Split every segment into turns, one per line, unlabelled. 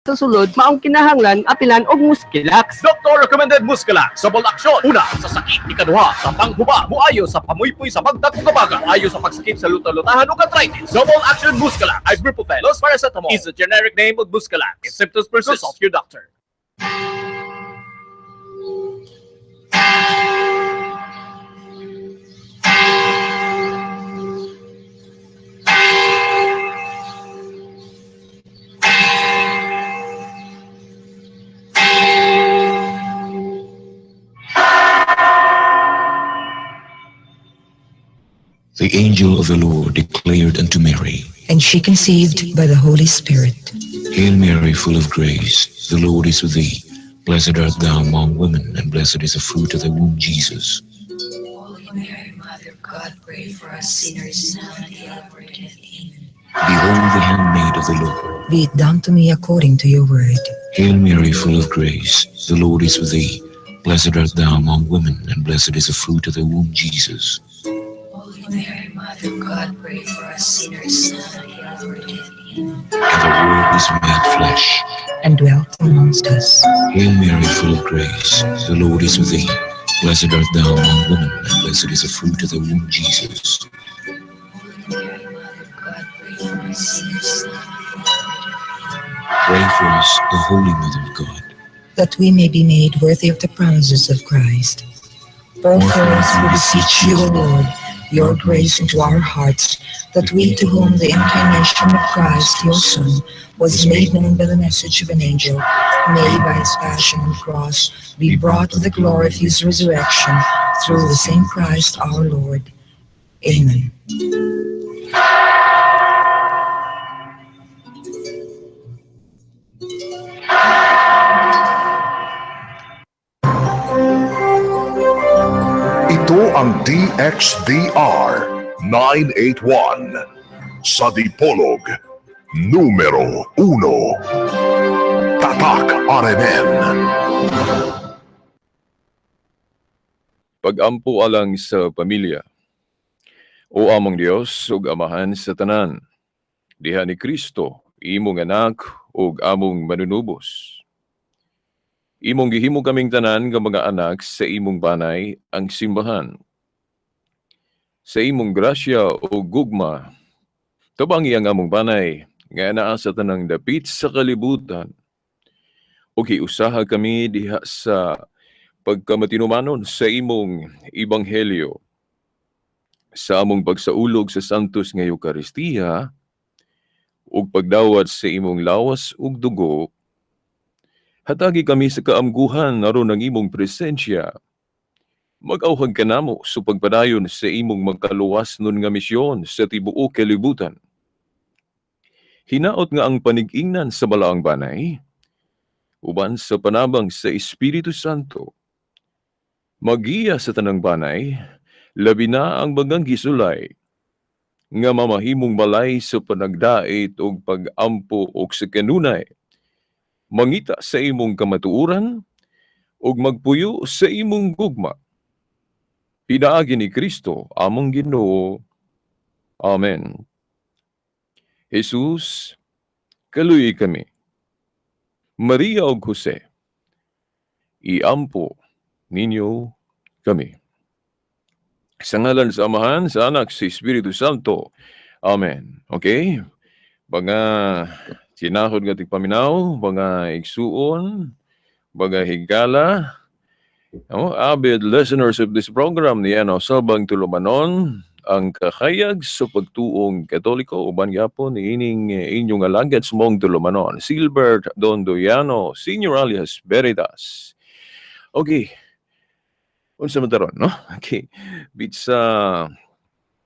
Sa sulod, maong kinahanglan apilan og Muscilax.
Doctor recommended Muscalax. Double action. Una, sa sakit. Ikaduha, sa panghuba. Muayo sa pamuypuy sa bagtak ug kabaga. Muayo sa pagsakit sa luta-lutahan ug arthritis. Double action Muscalax. Ibuprofen plus paracetamol is the generic name of Muscalax. If symptoms persist, consult your doctor.
The angel of the Lord declared unto Mary,
And she conceived by the Holy Spirit.
Hail Mary, full of grace, the Lord is with thee. Blessed art thou among women, and blessed is the fruit of thy womb, Jesus.
Holy Mary, Mother of God, pray for us sinners now and at the hour of our death. Amen.
Behold the handmaid of the Lord.
Be it done to me according to your word.
Hail Mary, full of grace, the Lord is with thee. Blessed art thou among women, and blessed is the fruit of thy womb, Jesus.
Holy Mary, Mother of God, pray for us sinners now and at the hour of our death. Amen.
And the Word was made flesh
and dwelt amongst us.
Hail Mary, full of grace, the Lord is with thee. Blessed art thou among women, and blessed is the fruit of thy womb, Jesus.
Holy Mary, Mother of God, pray for us sinners now and at the hour of our death. Amen.
Pray for us, O Holy Mother of God,
that we may be made worthy of the promises of Christ. Pour forth, we beseech you, O Lord, your grace into our hearts, that we to whom the incarnation of Christ, your Son, was made known by the message of an angel, may by his passion and cross be brought to the glory of his resurrection through the same Christ our Lord. Amen.
Ito ang DXDR 981 sa Dipolog, numero 1. Tatak RMN.
Pag-ampo alang sa pamilya. O among Dios ug Amahan sa tanan, diha ni Kristo, imong anak ug among manunubos. Imong gihimo kaming tanan nga mga anak sa imong banay ang simbahan. Sa imong grasya o gugma, tabangi ang among banay nga naa sa tanang dapit sa kalibutan. Ug hiusaha kami diha sa pagkamatinumanon sa imong ebanghelyo. Sa among pagsaulog sa Santos nga Eukaristiya ug pagdawat sa imong lawas ug dugo, hatagi kami sa kaamguhan aron ang imong presensya. Mag-awhag kanamo sa pagpadayon sa imong magkaluwas nun nga misyon sa tibuok kalibutan. Hinaot nga ang panig-ingnan sa balaang banay, uban sa panabang sa Espiritu Santo. Magiya sa tanang banay, labi na ang bagang gisulay, nga mamahimong balay sa panagdait og pag-ampo og sa kanunay. Mangita sa imong kamatuoran ug magpuyo sa imong gugma. Pinaagi ni Kristo among Ginoo. Amen. Jesus, kaluoy kami. Maria ug Jose, iampo ninyo kami. Sa ngalan sa Amahan, sa Anak, sa Espiritu Santo. Amen. Okay? Mga sinahod nga tigpaminaw, mga igsuon, mga higala, oh, avid listeners of this program, niyan o sabang tulumanon, ang kakayag sa pagtuong Katoliko, uban gyapon niining inyong alagad sa mong tulumanon, Silbert Dondoyano, Senior alias Veritas. Okay. Unsa man taron, no? Okay. Pitsa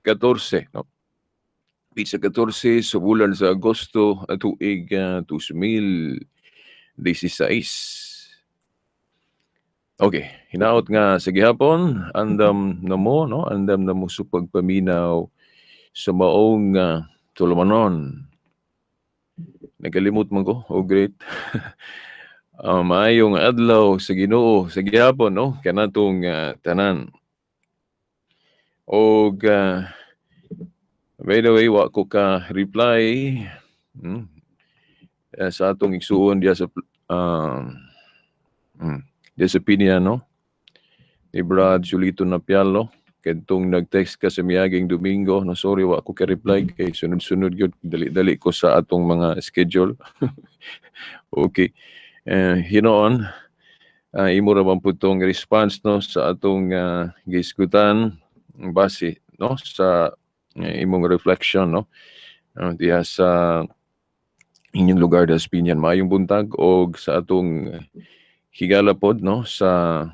14, no? Pitsa 14 sa bulan sa Agosto tuig 2016. Okay, hinaot nga sa gihapon, andam na mo, no? Andam na mo sa pagpaminaw sa maong tulumanon. Nagalimot man ko, oh great. Maayong adlaw sa Ginoo sa gihapon, no? Kanatong tanan. Og by the way, wa ko ka reply. Sa atong igsuon diya sa diya sa Pinya, no, ni Brad Julito Napialo, kadtong nag-text ka sa miaging Domingo, no. Sorry, wa ko ka-reply kay sunod-sunod gyud, dali-dali ko sa atong mga schedule. Okay, hinoon, imo ra man pud tong response, no, sa atong gihisgutan base, no, sa imong reflection, no, diha sa inyong lugar sa Pinian. Maayong buntag og sa atong higala pod, no, sa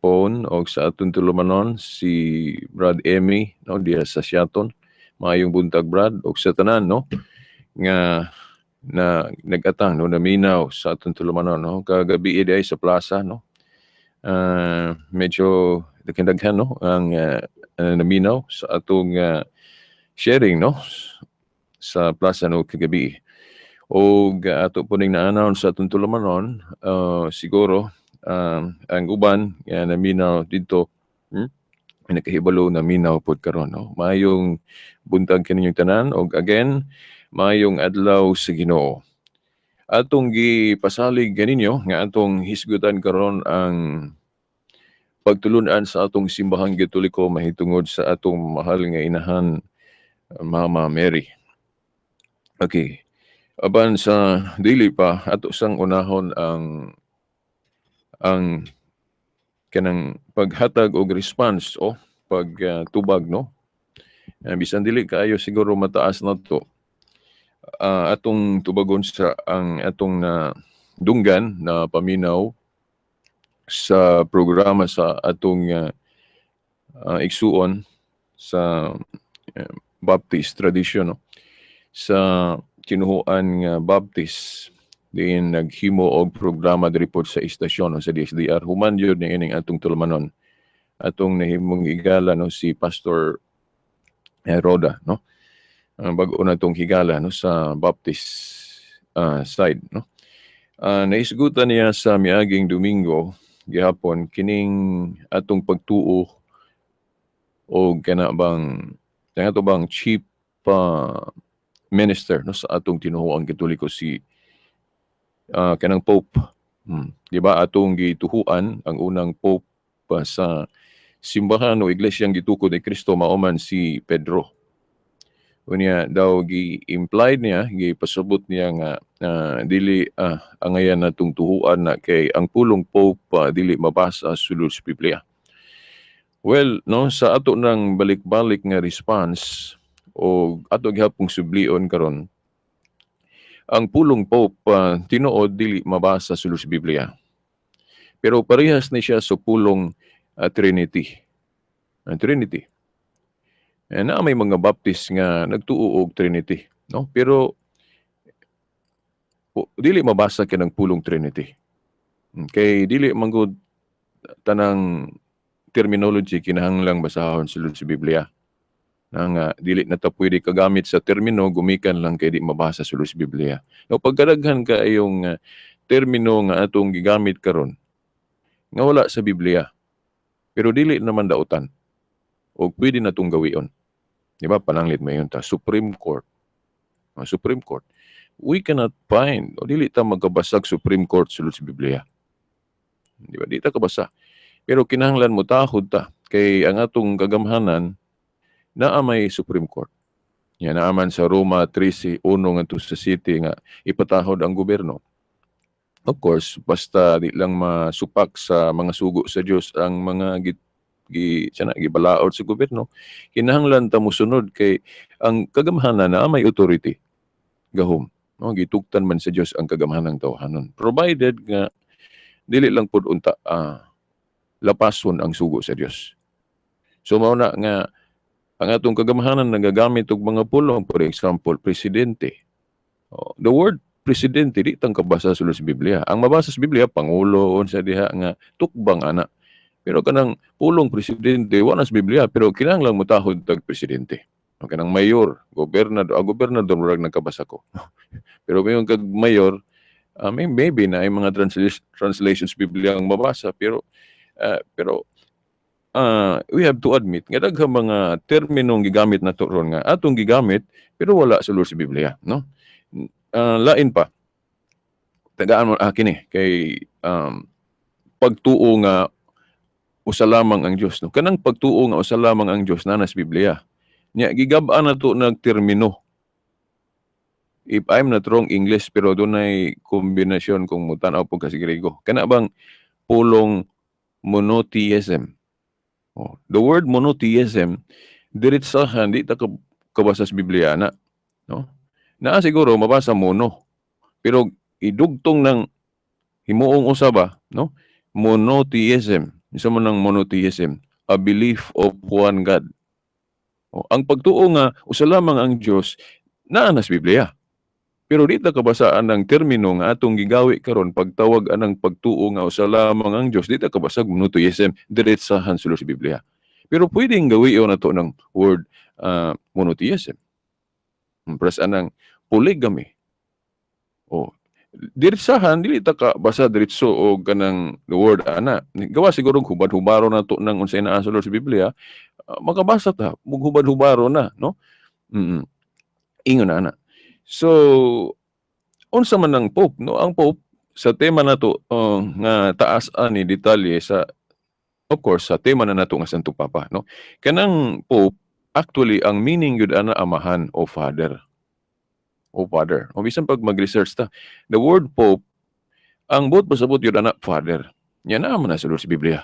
phone og sa atong tulumanon si Brad Emmy, no, diha sa Siaton. Maayong buntag, Brad, og sa tanan, no, nga na nag-atang, no, naminaw sa atong tulumanon, no, kagabi diay sa plaza, no. Medyo daghan-daghan, no, ang naminaw sa atong sharing, no, sa plaza, no, kagabi. Og ato po ning na-announce sa atong tulumanon, siguro ang uban nga naminaw dito, nakahibalo naminaw pod karon, no. Maayong buntag kaninyong tanan og again, maayong adlaw sa Ginoo. Atong gipasalig kaninyo nga atong hisgutan karon ang pagtulunan sa atong simbahang Katoliko mahitungod sa atong mahal nga inahan, Mama Mary. Okay. Apan sa dili pa, ato sang unahon ang kanang paghatag og response o pagtubag, no. Bisan dili kaayo siguro mataas na to, atong tubagon sa ang atong na dunggan na paminaw sa programa sa atong igsuon sa Baptist tradition, no, sa tinuhuan nga Baptist diin naghimo og programa diri pod sa istasyon, no, sa DXDR. Human yun ni ining atong tulumanon, atong nahimong higala, no, si Pastor Roda, no, ang bag-o na tong higala, no, sa Baptist side, no. Naisgutan niya sa miaging Domingo gihapon kining atong pagtuo o kana bang ato bang chief minister, no, sa atong tinuhuang Katoliko, si kanang Pope. Di ba atong gituhuan ang unang Pope sa simbahan o iglesyang gitukod ni Kristo mao man si Pedro. Unya daw gi-implied niya, gipasabot niya nga dili angayan natong tuhuan na kay ang pulong Pope dili mabasa sulod sa Biblia. Well, no, sa ato nang balik-balik nga response o ato gihapong sublion karon, ang pulong Pope tinuod dili mabasa sulod sa Biblia. Pero parehas ni siya sa pulong Trinity. Ang Trinity. Eh, na may mga Baptist nga nagtuo og Trinity, no? Pero dili mabasa kanang pulong Trinity. Kay dili man gud tanang terminology kinahanglang basahon sulod sa Biblia. Na nga dili na ta pwede kagamit sa termino gumikan lang kay di mabasa sulod sa Biblia. No, pagkadaghan kaayong termino nga atong gigamit karon nga wala sa Biblia. Pero dili naman dautan o pwede na tong gawion. Di ba? Pananglit mayon ta Supreme Court. Supreme Court. We cannot find o dili ta magkabasag Supreme Court sulod sa Biblia. Di ba? Di ta kabasa. Pero kinahanglan mo tahod ta kay ang atong kagamhanan naa may Supreme Court. Yan naaman sa Roma 13:1 ngadto sa city nga ipatahod ang gobyerno. Of course, basta di lang masupak sa mga sugo sa Dios ang mga gi, gi sana gibalaod sa gobyerno, kinahanglan ta mosunod kay ang kagamhanan na may authority gahom. No, gitugtan man sa Dios ang kagamhanang tawhanon. Provided nga dili lang pud unta lapason ang sugo sa Dios. So mao na nga ang atong kagamhanan nagagamit og mga pulong, for example, presidente. Oh, the word presidente di tang kabasa sulod sa Biblia. Ang mabasa sa Biblia, pangulo, unsa diha nga tukbang ana. Pero kanang pulong presidente wala sa Biblia, pero kinahanglan motahod tag presidente. O kanang mayor, gobernador, gobernador murag nagkabasa ko. Pero mayon kag mayor, maybe na ay mga translations Biblia ang mabasa, pero we have to admit nga daghang mga terminong gigamit nato ron nga atong gigamit pero wala sulod sa Biblia, no? Lain pa. Tagaan mo kini kay pagtuo nga usa lamang ang Dios, no? Kanang pagtuo nga usa lamang ang Dios naa na sa Biblia. Nya gigab-an nato nagtermino. If I'm not wrong, English, pero dunay kombinasyon kung mutan-aw pud ka sa Grego. Kana bang pulong monotheism? Oh, the word monotheism, diretsahan di ta kabasa sa Biblia na, no? Naa siguro mabasa mono. Pero idugtong ng himuong usa ba, no? Monotheism. Isa mo ng monotheism, a belief of one God. Oh, ang pagtuo nga usa lamang ang Dios naa na sa Biblia. Pero di ta kabasaan ng termino nga atong gigawi karon pagtawag anang pagtuo nga usa lamang ang Dios, di ta kabasag monotheism diretsahan sulod sa Biblia. Pero pwedeng gawion nato ng word monotheism. Pres anang polygamy. Oh, diretsahan dili ta ka basa diretso og kanang the word ana. Gawa siguro hubad-hubaro nato nang unsay naa sulod sa Biblia, makabasa ta mug hubad-hubaro na, no? Ingon na ana. So unsa man ang Pope, no? Ang Pope sa tema nato nga taas ani detalye sa, of course, sa tema na nato nga Santo Papa, no? Kanang Pope, actually ang meaning gyud ana amahan o father. O father. O bisan pag mag-research ta, the word Pope, ang buot pasabot gyud ana father. Nya naa man na sulod sa Biblia.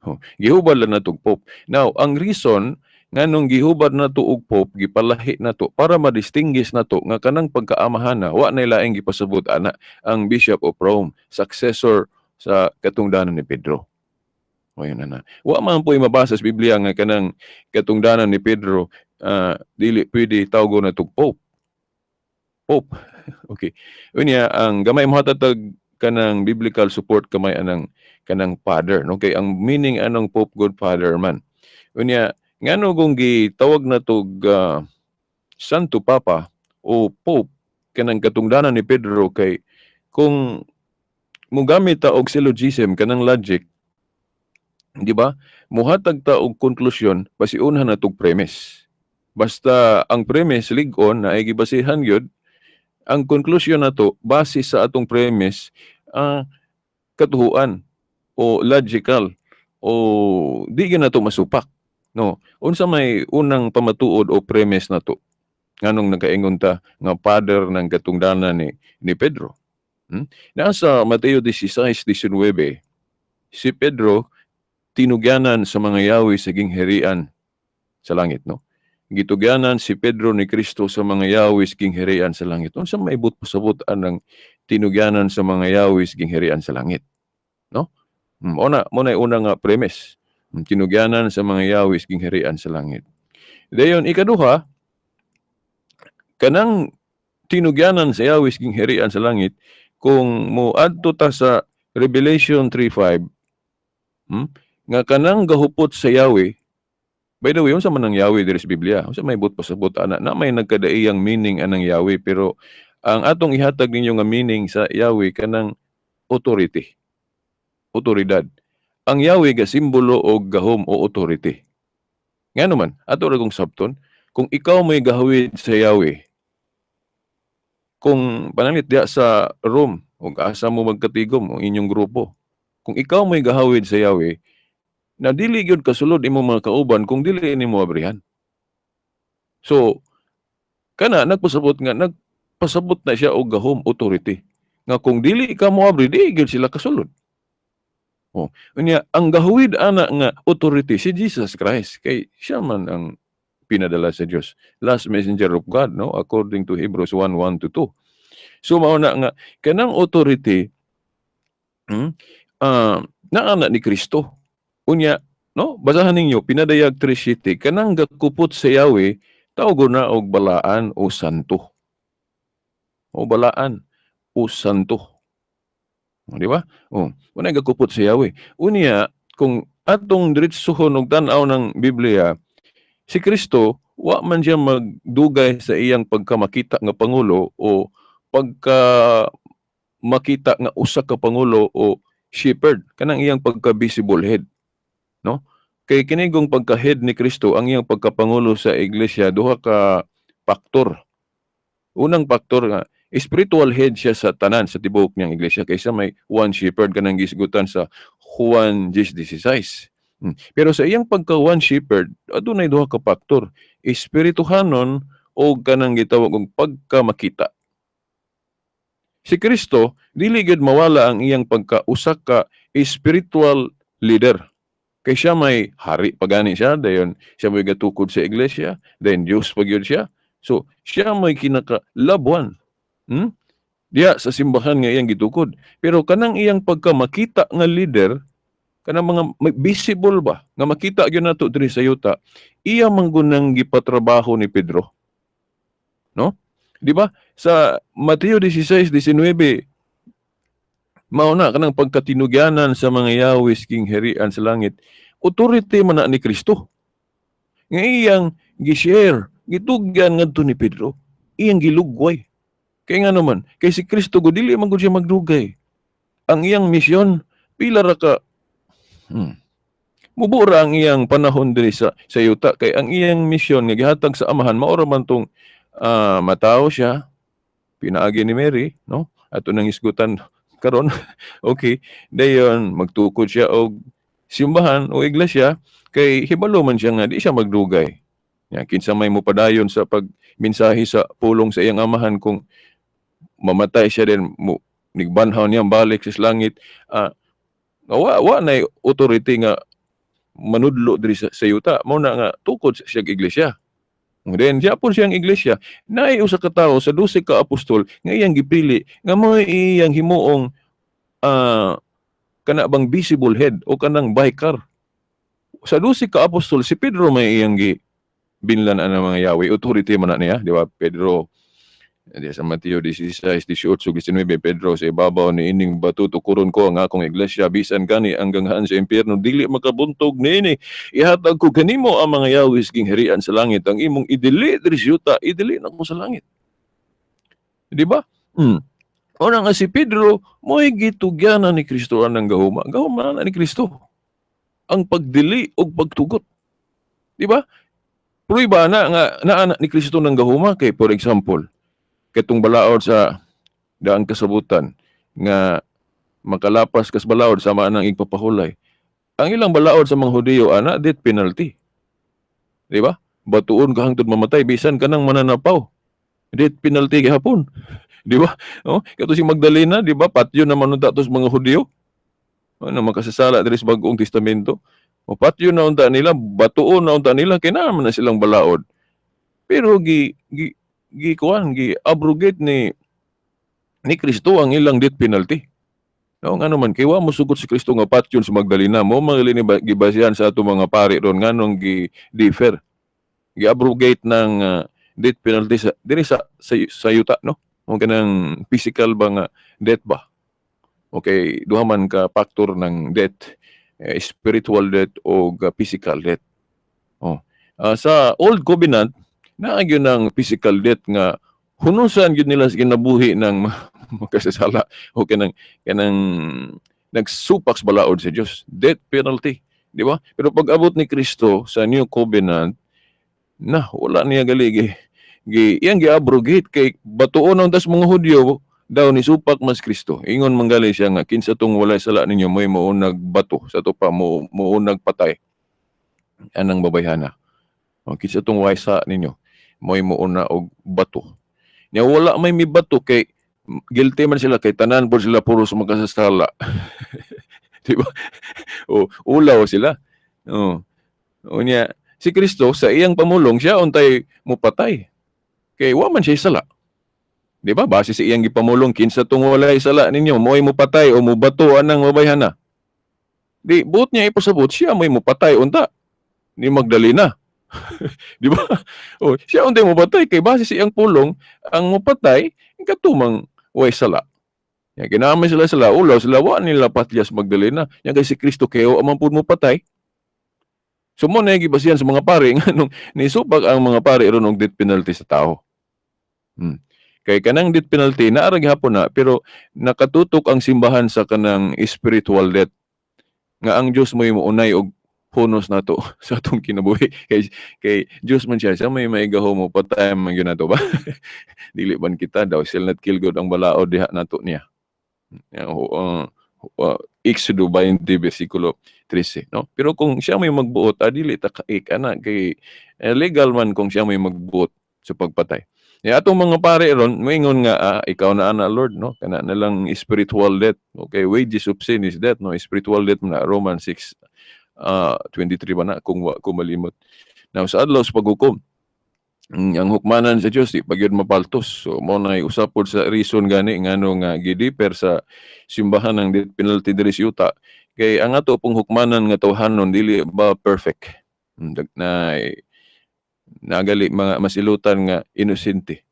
Oh, gihubad lang nato og Pope. Now, ang reason nganong gihubad nato og Pope, gipalahi nato para ma-distinguish nato nga kanang pagkaamahan na wa nay laing gipasabot ana ang Bishop of Rome, successor sa katungdanan ni Pedro. O yun na na. Wa man po'y mabasa sa Biblia nga kanang katungdanan ni Pedro dili pwede tawgon na tog Pope. Pope. Okay. Unya ang gamay mohatag kanang biblical support kamay anang kanang father, no? Kay ang meaning anong Pope, good father man. Unya ngano kung gitawag na tog Santo Papa o Pope kanang katungdanan ni Pedro? Kay kung mogamit ta og syllogism, kanang logic, di ba, muhatag ta og konklusyon basiunhan na tog premise. Basta ang premise lig-on na ay gibasihan gyud, ang konklusyon nato base sa atong premise katuhuan o logical o di gyud nato masupak, no? Unsa may unang pamatuod o premise nato nganong nakaingon ta nga father ng katungdanan ni Pedro? Nasa Mateo 16:19, si Pedro tinugyanan sa mga yawi sa gingharian sa langit, no? Gitugyanan si Pedro ni Kristo sa mga yawi sa gingharian sa langit. Unsa may buot pasabot anang tinugyanan sa mga yawi sa gingharian sa langit, no? Una, mo na una nga premise. Tinugyanan sa mga yawi sa gingharian sa langit. Dayon ikaduha, kanang tinugyanan sa yawi sa gingharian sa langit, kung moadto ta sa Revelation 3:5, nga kanang gahupot sa Yahweh. By the way, unsa man ang Yahweh diri sa Biblia? Unsa may buot pasabot ana? Na may nagkadaiyang meaning anang Yahweh, pero ang atong ihatag ninyo nga meaning sa Yahweh kanang authority. Otoridad. Ang Yahweh ga simbolo og gahom o authority. Ngano man, ato ra kong sabton, kung ikaw may gahawid sa Yahweh, kung pananlit diha sa room o asa mo magkatigom ang inyong grupo, kung ikaw may gahawid sa Yahweh, na dili gyud kasulod imong mga kauban kung dili nimo abrihan. So, kana nagpasabot nga nagpasabot na siya og gahom, authority. Nga kung dili ka mo abri, di gyud sila kasulod. Oh, unya ang gahawid ana nga authority si Jesus Christ kay siya man ang pinadala sa Dios. Last messenger of God, no, according to Hebrews 1:1 to 2. So mao na nga kanang authority naa na ni Kristo. Unya, no, basahan ninyo Pinadayag 3:7, kanang gakupot sa Yahweh tawgon na og balaan o santo. O balaan o santo. O, di ba? O, wala gakupot sa Yahweh. Unya, kung atong diretsuhon og tan-aw ng Biblia, si Kristo wa man siya magdugay sa iyang pagkamakita nga pangulo o pagka makita nga usa ka pangulo o shepherd, kanang iyang pagka visible head, no? Kay kinigong pagka-head ni Kristo, ang iyang pagkapangulo sa iglesia, duha ka faktor. Unang faktor nga Spiritual head siya sa tanan, sa tibuok niyang iglesia, kaysa may one shepherd kanang gisgutan sa Juan 10:16. Pero sa iyang pagka one shepherd, adunay duha ka faktor, espirituhanon o kanang gitawag og pagka makita. Si Kristo dili gyud mawala ang iyang pagka usa ka spiritual leader. Kay siya may hari pa gani siya, dayon siya may gatukod sa iglesia, dayon Dios pa gyud siya. So siya may kinakalabuan. Diya sa simbahan nga iyang gitukod. Pero kanang iyang pagka makita nga leader, kanang mga may visible ba nga makita gyud nato diri sa yuta, iya man gunang gipatrabaho ni Pedro. No? Di ba? Sa Mateo 16:19, mao na kanang pagkatinugyanan sa mga yawis king harian sa langit, authority man na ni Kristo. Nga iyang gi-share, gitugyan ngadto ni Pedro, iyang gilugway. Kay nga naman, kay si Kristo gud dili man gud siya magdugay. Ang iyang misyon pila ra ka mubo ra ang iyang panahon diri sa yuta, kay ang iyang misyon nga gihatag sa Amahan mao ra man tong matawo siya pinaagi ni Mary, no? Ato nang isgutan karon. Okay, dayon magtukod siya og simbahan o iglesia, kay hibalo man siya nga di siya magdugay. Ya, kinsa may mopadayon sa pagmensahe sa pulong sa iyang Amahan kung mamatay siya din mo nigbanhaw niya balik sa langit, nga wa nay authority nga manudlo diri sa yuta. Mao na nga tukod siya og iglesia. Then siya po siyang iglesia, naay usa ka tawo sa 12 ka apostol nga iyang gipili nga mo iyang himuong kana bang visible head o kanang vicar. Sa 12 ka apostol, si Pedro may iyang gi binlan ang mga yawi, authority man na niya, di ba? Pedro, di sa Mateo 16, 18, 19, "Pedro, sa ibabaw ni ining bato tukuron ko ang akong iglesia, bisan gani ang ganghaan sa impyerno dili makabuntog niini. Ihatag ko kanimo ang mga yawis ging harian sa langit. Ang imong idili diri sa yuta, idili nako sa langit." Di ba? Una nga si Pedro, mo'y gitugyanan ni Kristo anang gahuma. Gahuma na ni Kristo ang pagdili og pagtugot. Di ba? Pruiba na nga naa ni Kristo ng gahuma kay, for example, katong balaod sa daang kasabutan nga makalapas kas balaod sama nang igpapahulay. Ang ilang balaod sa mga Hudiyo ana, death penalty. Di ba? Batuon ka hangtod mamatay bisan ka nang mananapaw. Death penalty gihapon. Di ba? Oh, kato si Magdalena, di ba? Patyo naman unta tos mga Hudiyo. Ano makasasala diri sa Bagong Testamento. O patyo na unta nila, batuon na unta nila, kay naa man na silang balaod. Pero gi gi gi kuan, gi abrogate ni Kristo ang ilang death penalty. No, ngano man kay wa mo sugot si Kristo nga patyon sa Magdalena mo mga ni gibasihan sa ato mga pari ron nganong gi defer. Gi abrogate ng death penalty sa diri sa yuta, no? O kanang physical ba nga death ba? Okay, duha man ka factor ng death, spiritual death o physical death. Oh. Sa Old Covenant, naa gyud ng physical death nga hunusan gyud nila sa kinabuhi ng makasasala o kanang nagsupak sa balaod sa Dios, death penalty, di ba? Pero pag abot ni Kristo sa New Covenant na, wala niya gali gi iyang gi-abrogate, kay batuon ang tas mga Hudyo daw ni supak mas Kristo. Ingon manggali siya nga kinsa tong walay sala ninyo mo'y mounag bato sa to pa mo mounag patay anang babayhana. O kinsa tong way sa ninyo mo'y mouna og bato. Nya wala may mibato kay guilty man sila, kay tanan po sila puro sa makasasala. Di ba? O ulaw sila. O. O nya si Kristo sa iyang pamulong, siya untay mupatay. Kay wa man siya sala. Di ba? Base sa iyang gipamulong, kinsa tong walay sala ninyo mo'y mupatay o mubato anang babayhana. Di buot niya ipasabot siya mo'y mupatay unta ni Magdalena. Di ba? O, siya untay mupatay kay base sa iyang pulong, ang mupatay katumang way sala. Ya, kinamay sila sila, ulaw sila, wa nila patyas Magdalena. Yan kay si Kristo kayo amang pud mupatay. So mo na gibasihan sa mga pare nganong nisupak ang mga pare ron og death penalty sa tao. Kay kanang death penalty naa ra gihapon na, pero nakatutok ang simbahan sa kanang spiritual death nga ang Dios mo'y mounay og hunos nato sa atong kinabuhi kay Dios man siya, siya may gahom mo patay man gyud nato ba. Dili man kita daw shall not kill God ang balaod diha nato niya. Exodo 20 versikulo 13, no? Pero kung siya may magbuot, dili ta kaik ana kay legal man kung siya may magbuot sa pagpatay. Ya, atong mga pare ron moingon nga ikaw na ana, Lord, no? Kana na lang spiritual death. Okay, wages of sin is death, no? Spiritual death na Romans 6 23 ba na kung wa ko malimot. Now sa adlaw sa paghukom, ang hukmanan sa Dios di pa gyud mapaltos. So mo na usap pod sa reason gani ngano nga gidefer sa simbahan ang death penalty diri sa yuta kay ang ato pong hukmanan nga tawhanon dili ba perfect. Na nagali mga masilutan nga inosente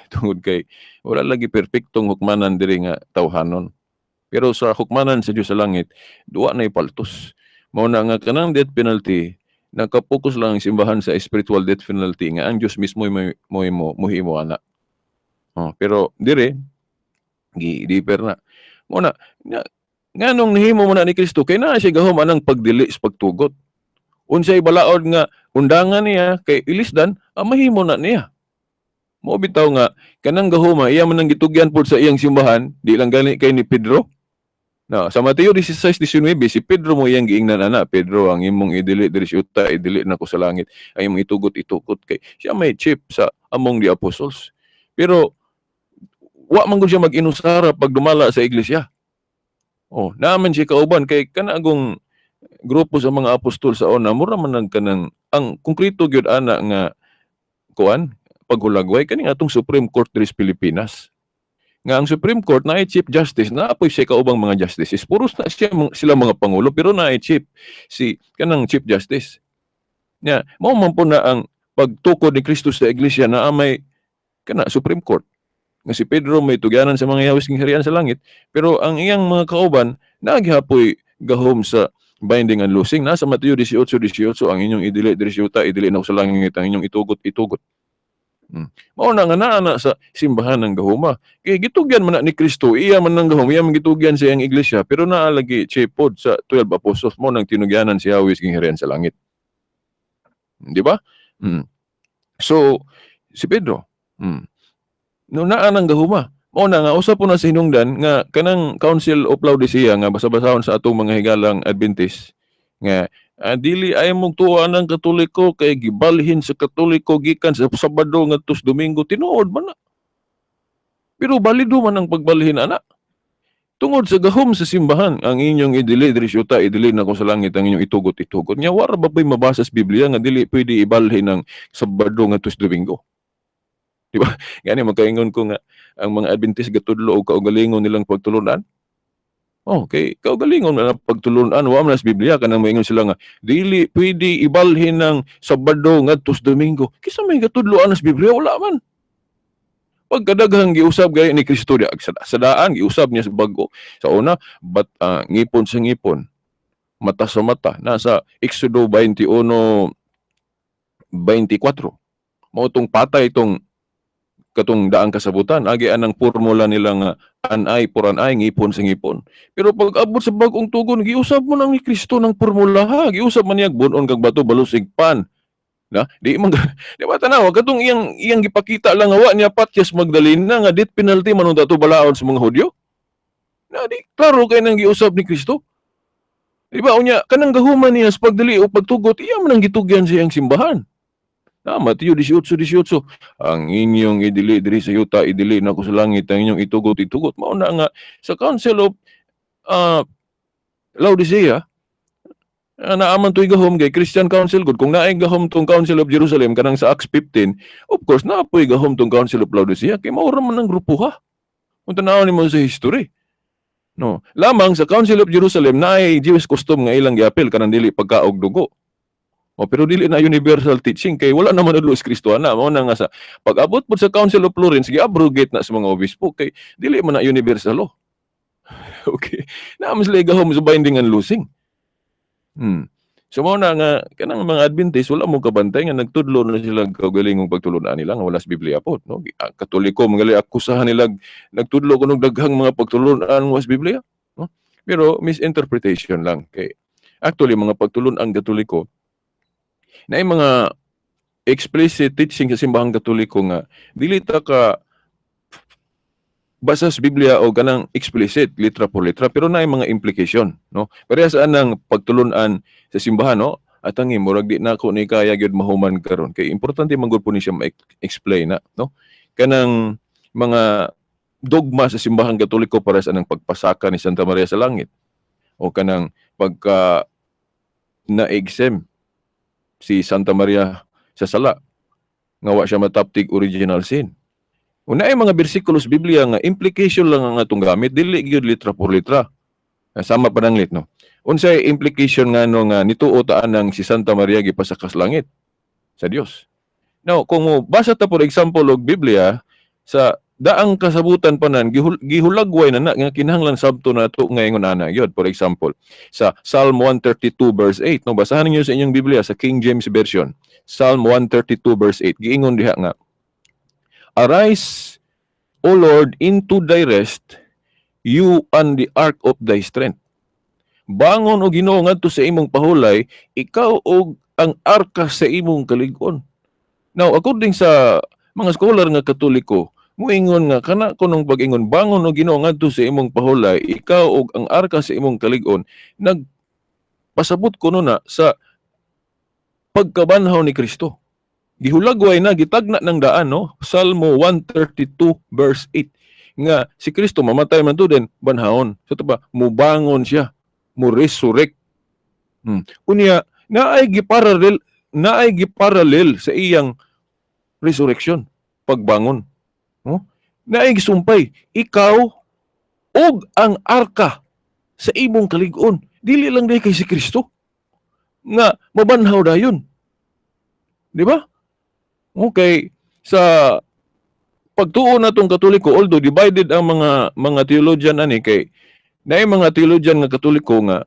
tungod kay wala lagi perpektong hukmanan diri nga tawhanon. Pero sa hukmanan sa Dios sa langit, duwa na ipaltos. Mao na nga kanang death penalty, nakapokus lang ang simbahan sa spiritual death penalty nga ang Dios mismo mo mo mo muhimo ana. Oh, pero dire gi defer na. Mao na nga nganong nahimo mo na ni Kristo kay naa siya gahom anang pagdili sa pagtugot. Unsay balaod nga undangan niya kay ilisdan, mahimo na niya. Mo bitaw nga kanang gahoma iya man ang gitugyan pod sa iyang simbahan, di lang gani kay ni Pedro. No, sa Mateo 16:19, si Pedro mo iyang giingnan ana, "Pedro, ang imong idili diri sa yuta, idili nako sa langit. Ang imong itugot, itugot," kay siya may chief sa among the apostles. Pero wa man gud siya mag-inusara pag dumala sa iglesia. Oh, naa man siya kauban kay kanagong grupo sa mga apostol sa una, mura man nag kanang ang konkreto gyud ana nga kuan paghulagway kani atong Supreme Court diri sa Pilipinas. Nga ang Supreme Court na Chief Justice, naa poy siya kaubang mga justices. Puros na siya sila mga pangulo pero na chief si kanang Chief Justice. Nya, mao man po na ang pagtukod ni Kristo sa iglesia na may kana Supreme Court. Nga si Pedro may tugyanan sa mga yawis ng harian sa langit, pero ang iyang mga kauban nagihapoy gahom sa binding and loosing. Nasa Mateo 18:18, ang inyong idili diri sa yuta, idili na sa langit, ang inyong itugot, itugot. Mao na nga naa na sa simbahan ng gahuma. Kay gitugyan man na ni Kristo, iya man ng gahom, iya man gitugyan sa iyang iglesia, pero naa lagi chief pod sa 12 apostles mo nang tinugyanan si Yahweh ging harian sa langit. Di ba? So, si Pedro, no naa nang gahuma. Mao na nga usa po na sa hinungdan nga kanang Council of Laodicea nga basa-basahon sa atong mga higalang Adventist nga dili ay mong tuwa ng Katoliko kay gibalhin sa Katoliko gikan sa Sabado ngadto sa Domingo, tinuod man na. Pero balido man ang pagbalhin ana. Tungod sa gahom sa simbahan, ang inyong idili diri sa yuta, idili nako sa langit, ang inyong itugot, itugot. Nya wara ba po'y mabasa sa Biblia nga dili pwede ibalhin ang Sabado ngadto sa Domingo? Di ba? Gani makaingon ko nga ang mga Adventist gatudlo og kaugalingon nilang pagtulunan. Oh, kay kaugalingon na pagtulunan, wa man sa Biblia kanang maingon sila nga dili pwede ibalhin ng Sabado ngadto sa Domingo. Kinsa may gatudloan sa Biblia? Wala man. Pagkadaghang giusab gay ni Kristo di sa daan giusab niya sa bag-o. Sa una, bat ngipon sa ngipon, mata sa mata, nasa Exodo 21:24. Mao tong patay itong katong daang kasabutan, agi anang formula nila nga an eye for an eye, ngipon sa ngipon. Pero pag abot sa bag-ong tugon, giusab mo nang ni Kristo ng formula ha, giusab man niya bun-on kag bato balusig pan. Na, di man di ba tanawa katong iyang iyang gipakita lang nga wa niya patyas Magdalena nga death penalty man unta to balaod sa mga Hudyo. Na di klaro kay nang giusab ni Kristo. Di ba unya kanang gahuman niya sa pagdali o pagtugot, iya man ang gitugyan sa iyang simbahan. Na Mateo 18:18, ang inyong idili diri sa yuta, idili nako sa langit, ang inyong itugot, itugot. Mao na nga sa Council of Laodicea, naaman to'y gahom kay Christian Council gud. Kung naay gahom tong Council of Jerusalem kanang sa Acts 15, of course naa poy gahom tong Council of Laodicea kay mao ra man ang grupo ha. Kung tan-awon nimo sa history. No, lamang sa Council of Jerusalem naay Jewish custom nga ilang giapil kanang dili pagkaog dugo. O, pero dili na universal teaching kay wala naman nadlo si Kristo ana. Mao na nga sa pag-abot pod sa Council of Florence, gi-abrogate na sa mga obispo kay dili man na universal law. Okay. Naa man sila gahom sa binding and loosing. So mao na nga kanang mga Adventist wala mo kabantay nga nagtudlo na sila kaugalingong pagtulunan nila nga wala sa Biblia pod, no? Ang Katoliko mga akusahan nila nagtudlo kuno daghang mga pagtulunan wa sa Biblia, no? Pero misinterpretation lang kay Actually, mga pagtulon-ang Katoliko na mga explicit teaching sa simbahang Katoliko nga dili ta ka basa sa Biblia o kanang explicit litra por letra, pero naay mga implication, no? Pareha sa anang pagtulun-an sa simbahan, no? At ang murag di na ako ni kaya gyud mahuman karon kay importante man gud po ni siya ma-explain na, no? Kanang mga dogma sa simbahang Katoliko para sa anang pagpasaka ni Santa Maria sa langit o kanang pagka na-exempt si Santa Maria sa sala nga wa siya mataptig original sin. Una ay mga bersikulo sa Biblia nga implication lang ang atong gamit, dili gyud litra por litra. Sama pa nanglit, no? Unsay implication nga no nga nituo ta anang si Santa Maria gipasakas langit sa Dios? Now, kung mo basa ta, for example, og Biblia sa daang kasabutan pa nan gihulagway na na nga kinahanglan sabto na to nga ingon ana gyud. For example, sa Psalm 132 verse 8, no? Basahan niyo sa inyong Biblia sa King James Version. Psalm 132 verse 8, giingon diha nga, "Arise, O Lord, into thy rest, you and the ark of thy strength." Bangon, o Ginoo, ngadto sa imong pahulay, ikaw og ang arka sa imong kalig-on. Now, according sa mga scholar nga Katoliko, muingon nga kana kunong pag-ingon "Bangon, o Ginoo, ngadto sa imong pahulay, ikaw og ang arka sa imong kalig-on," nagpasabot kuno na sa pagkabanhaw ni Kristo. Gihulagway na, gitagna ng daan, no? Salmo 132 verse 8 nga si Kristo mamatay man to, then banhawon. So ito ba, mubangon siya, mo resurrect. Unya, naay giparallel sa iyang resurrection, pagbangon. No? Naay gisumpay, ikaw og ang arka sa imong kalig-on. Dili lang diay kay si Kristo nga mabanhaw dayon. Di ba? Okay, sa pagtuo natong Katoliko, although divided ang mga theologian ani, kay naay mga theologian nga Katoliko nga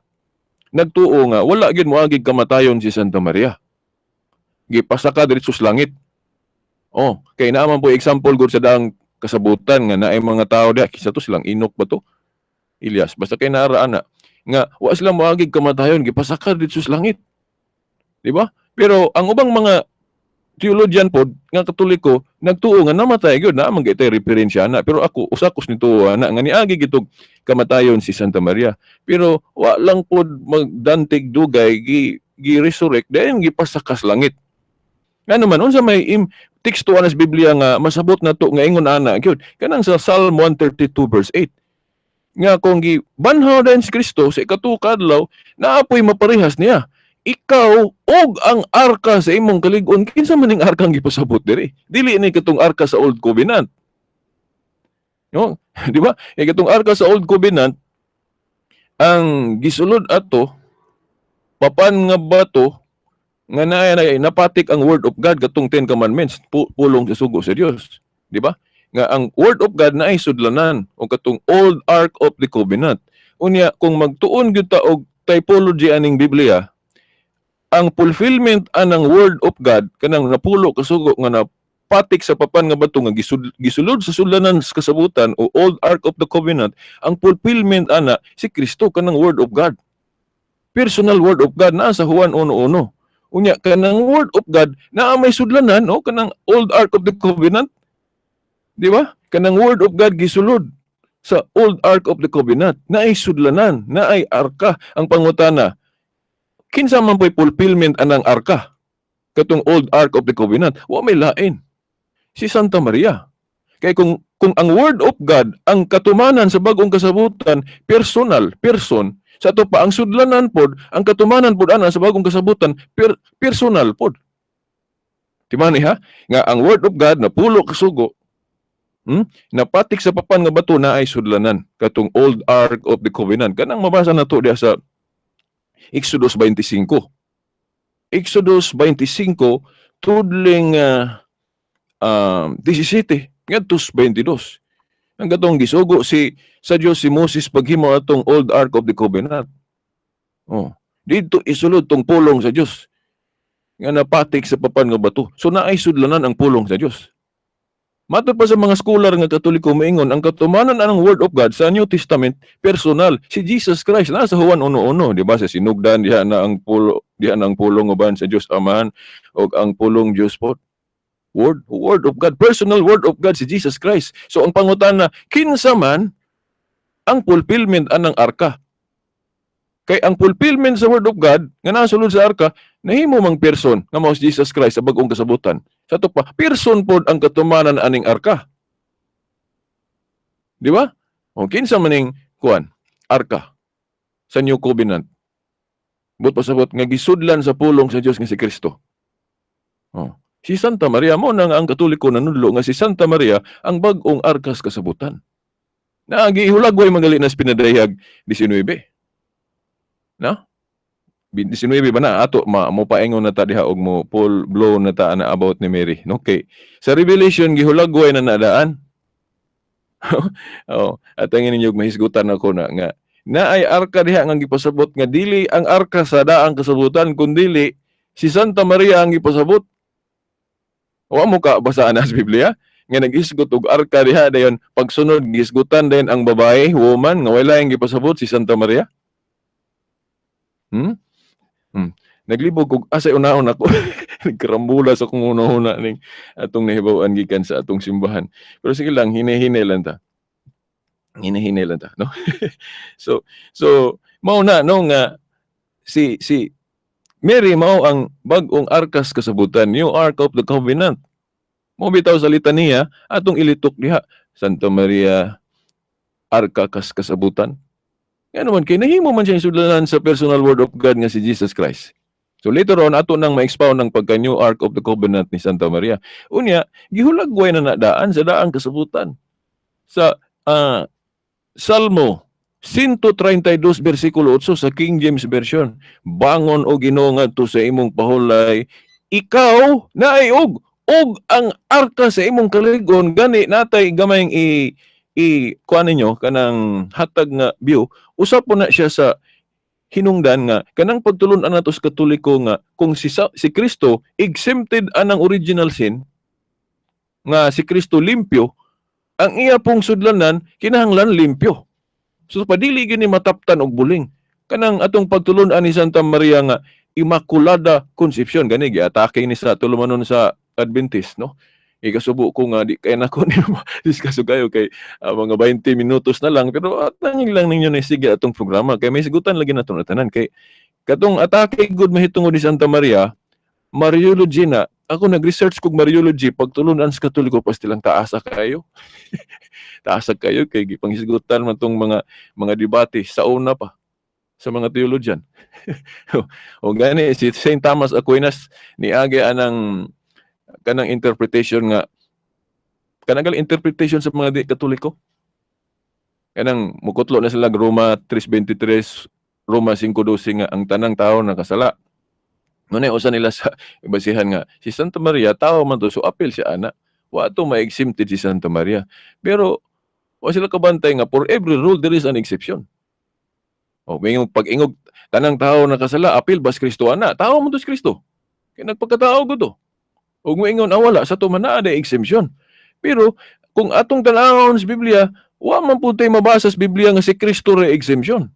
nagtuo nga wala gyud moagig kamatayon si Santa Maria. Gipasaka diretso sa langit. Oh, kay naa man po example gud sa daang kasabutan nga naay mga tao diha, kinsa to, silang Enoch ba to? Elias, basta kay naara ana nga wa sila moagig kamatayon, gipasaka diretso sa langit. Di ba? Pero ang ubang mga theologian pod nga Katoliko nagtuo nga namatay gyud na man gyud referensya ana, pero ako usa ko nituo ana nga niagi gitog kamatayon si Santa Maria, pero wa lang pod magdantig dugay, gi resurrect, then gipasakas langit. Ngano man, unsa may teksto ana sa Biblia nga masabot na to nga ingon ana gyud? Kanang sa Psalm 132 verse 8 nga kung gibanhaw dayon si Kristo sa ikatuo ka adlaw, naapoy maparehas niya, ikaw og ang arka sa imong kalig-on. Kinsa man ning arka ang gipasabot diri? Dili ni katong arka sa Old Covenant. No, di ba? Kay katong arka sa Old Covenant, ang gisulod ato papan nga bato nga na napatik ang Word of God, katong Ten Commandments, pulong sa sugo sa Dios, di ba? Nga ang Word of God na ay sudlanan o katong Old Ark of the Covenant. Unya kung magtuon gyud ta og typology aning Biblia, ang fulfillment anang Word of God, kanang napulo kasugo nga napatik sa papan nga bato nga gisulod sa sudlanan sa kasabutan o Old Ark of the Covenant, ang fulfillment ana si Kristo, kanang Word of God, personal Word of God naa sa Juan 1:1. Unya kanang Word of God naa may sudlanan o kanang Old Ark of the Covenant, di ba? Kanang Word of God gisulod sa Old Ark of the Covenant, naay sudlanan, naay arka. Ang pangutana, kinsa man po'y fulfillment anang arka, katong Old Ark of the Covenant? Wa may lain, si Santa Maria. Kay kung ang Word of God ang katumanan sa bagong kasabutan, personal person, sa ato pa ang sudlanan pod, ang katumanan pod ana sa bagong kasabutan, personal pod. Timani ha nga ang Word of God na pulo kasugo, napatik sa papan nga bato na ay sudlanan, katong Old Ark of the Covenant, kanang mabasa na to diha sa Exodus 25. Exodus 25 tudling 17 ngadto sa 22. Ang katong gisugo si sa Dios si Moses paghimo atong Old Ark of the Covenant. Oh, didto isulod tong pulong sa Dios nga napatik sa papan nga bato. So naay sudlanan ang pulong sa Dios. Matod pa sa mga scholar nga Katoliko, moingon ang katumanan anang Word of God sa New Testament personal si Jesus Christ na sa Juan 1:1, di ba, sa sinugdan diha na ang pulo, diha na ang pulong uban sa Dios Amahan ug ang pulong Dios pod. Word of God, personal Word of God si Jesus Christ. So ang pangutana, kinsa man ang fulfillment anang arka? Kay ang fulfillment sa Word of God nga nasulod sa arka nahimo mang person nga mao si Jesus Christ sa bag-ong kasabutan. Sa ato pa, person pod ang katumanan aning arka. Di ba? O kinsa maning kuan arka sa New Covenant? But pasabot nga gisudlan sa pulong sa Dios nga si Kristo. Oh. Si Santa Maria mo nang ang Katoliko nanudlo nga si Santa Maria ang bag-ong arkas kasabutan. Na gihulagway magali na sa pinadayag 19. No? 19 ba na ato ma mo paingon na ta diha og mo full blow na ta na about ni Mary, no? Kay sa Revelation gihulagway na nadaan. Oh, at ang ninyo mahisgutan ako na nga naay arka diha nga gipasabot nga dili ang arka sa daang kasabutan kundili si Santa Maria ang gipasabot. Wa mo ka basaan na sa Biblia nga nag-isgot og arka diha, dayon pagsunod gisgutan din ang babae, woman, nga wala ang gipasabot si Santa Maria. Naglibog og asay unahon ako. Nagkarambula sa akong una-una ning atong nahibaw-an gikan sa atong simbahan. Pero sige lang, hinay-hinay lang ta. Hinay-hinay lang ta, no? So mao na no nga si Mary mao ang bag-ong arkas kasabutan, new ark of the covenant. Mo bitaw sa litaniya atong ilitok diha, Santa Maria arka kas kasabutan. Nga naman kay nahimo man siya sudlanan sa personal Word of God nga si Jesus Christ. So later on ato nang ma-expound ang pagka new ark of the covenant ni Santa Maria. Unya gihulagway na nadaan sa daang kasabutan. Sa Salmo 132 versikulo 8 sa King James Version, bangon o Ginoo ngadto sa imong pahulay, ikaw naay og ang arka sa imong kalig-on. Gani natay gamayng i kuan ninyo kanang hatag nga view, usap po na siya sa hinungdan nga kanang pagtulun-an nato sa Katoliko nga kung si Kristo exempted anang original sin, nga si Kristo limpyo, ang iya pong sudlanan kinahanglan limpyo. So padili gini mataptan og buling kanang atong pagtulun-an ni Santa Maria nga Immaculada Concepcion. Gani giatake ni sa tulumanon sa Adventist, no? Ikasubo ko nga di kay nako ni diskaso kayo kay mga 20 minutos na lang, pero atangin lang ninyo na sige atong programa kay may sigutan lagi nato na tanan. Kay katong atake gud mahitungod ni Santa Maria, Mariology na ako nag-research kog Mariology pagtulunan sa Katoliko, pastilang taasa kayo. Taasa kayo kay gipanghisgutan man tong mga debate sa una pa sa mga theologian. O gani si Saint Thomas Aquinas niagi anang kanang interpretation nga kanang interpretation sa mga di Katoliko, kanang mukutlo na sila Roma 3:23, Roma 5:12 nga ang tanang tao nakasala. Ngunay usa nila sa basihan nga si Santa Maria tao man to, so apil siya ana, wa to ma-exempted si Santa Maria. Pero wa sila kabantay nga for every rule there is an exception. O may pag-ingog tanang tao nakasala, apil bas Kristo ana, tao man to si Kristo kay nagpagkatao gud to. Ug moingon wala sa to man naa exemption. Pero kung atong tan-awon sa Biblia, wa man pud tay mabasa sa Biblia nga si Kristo re exemption.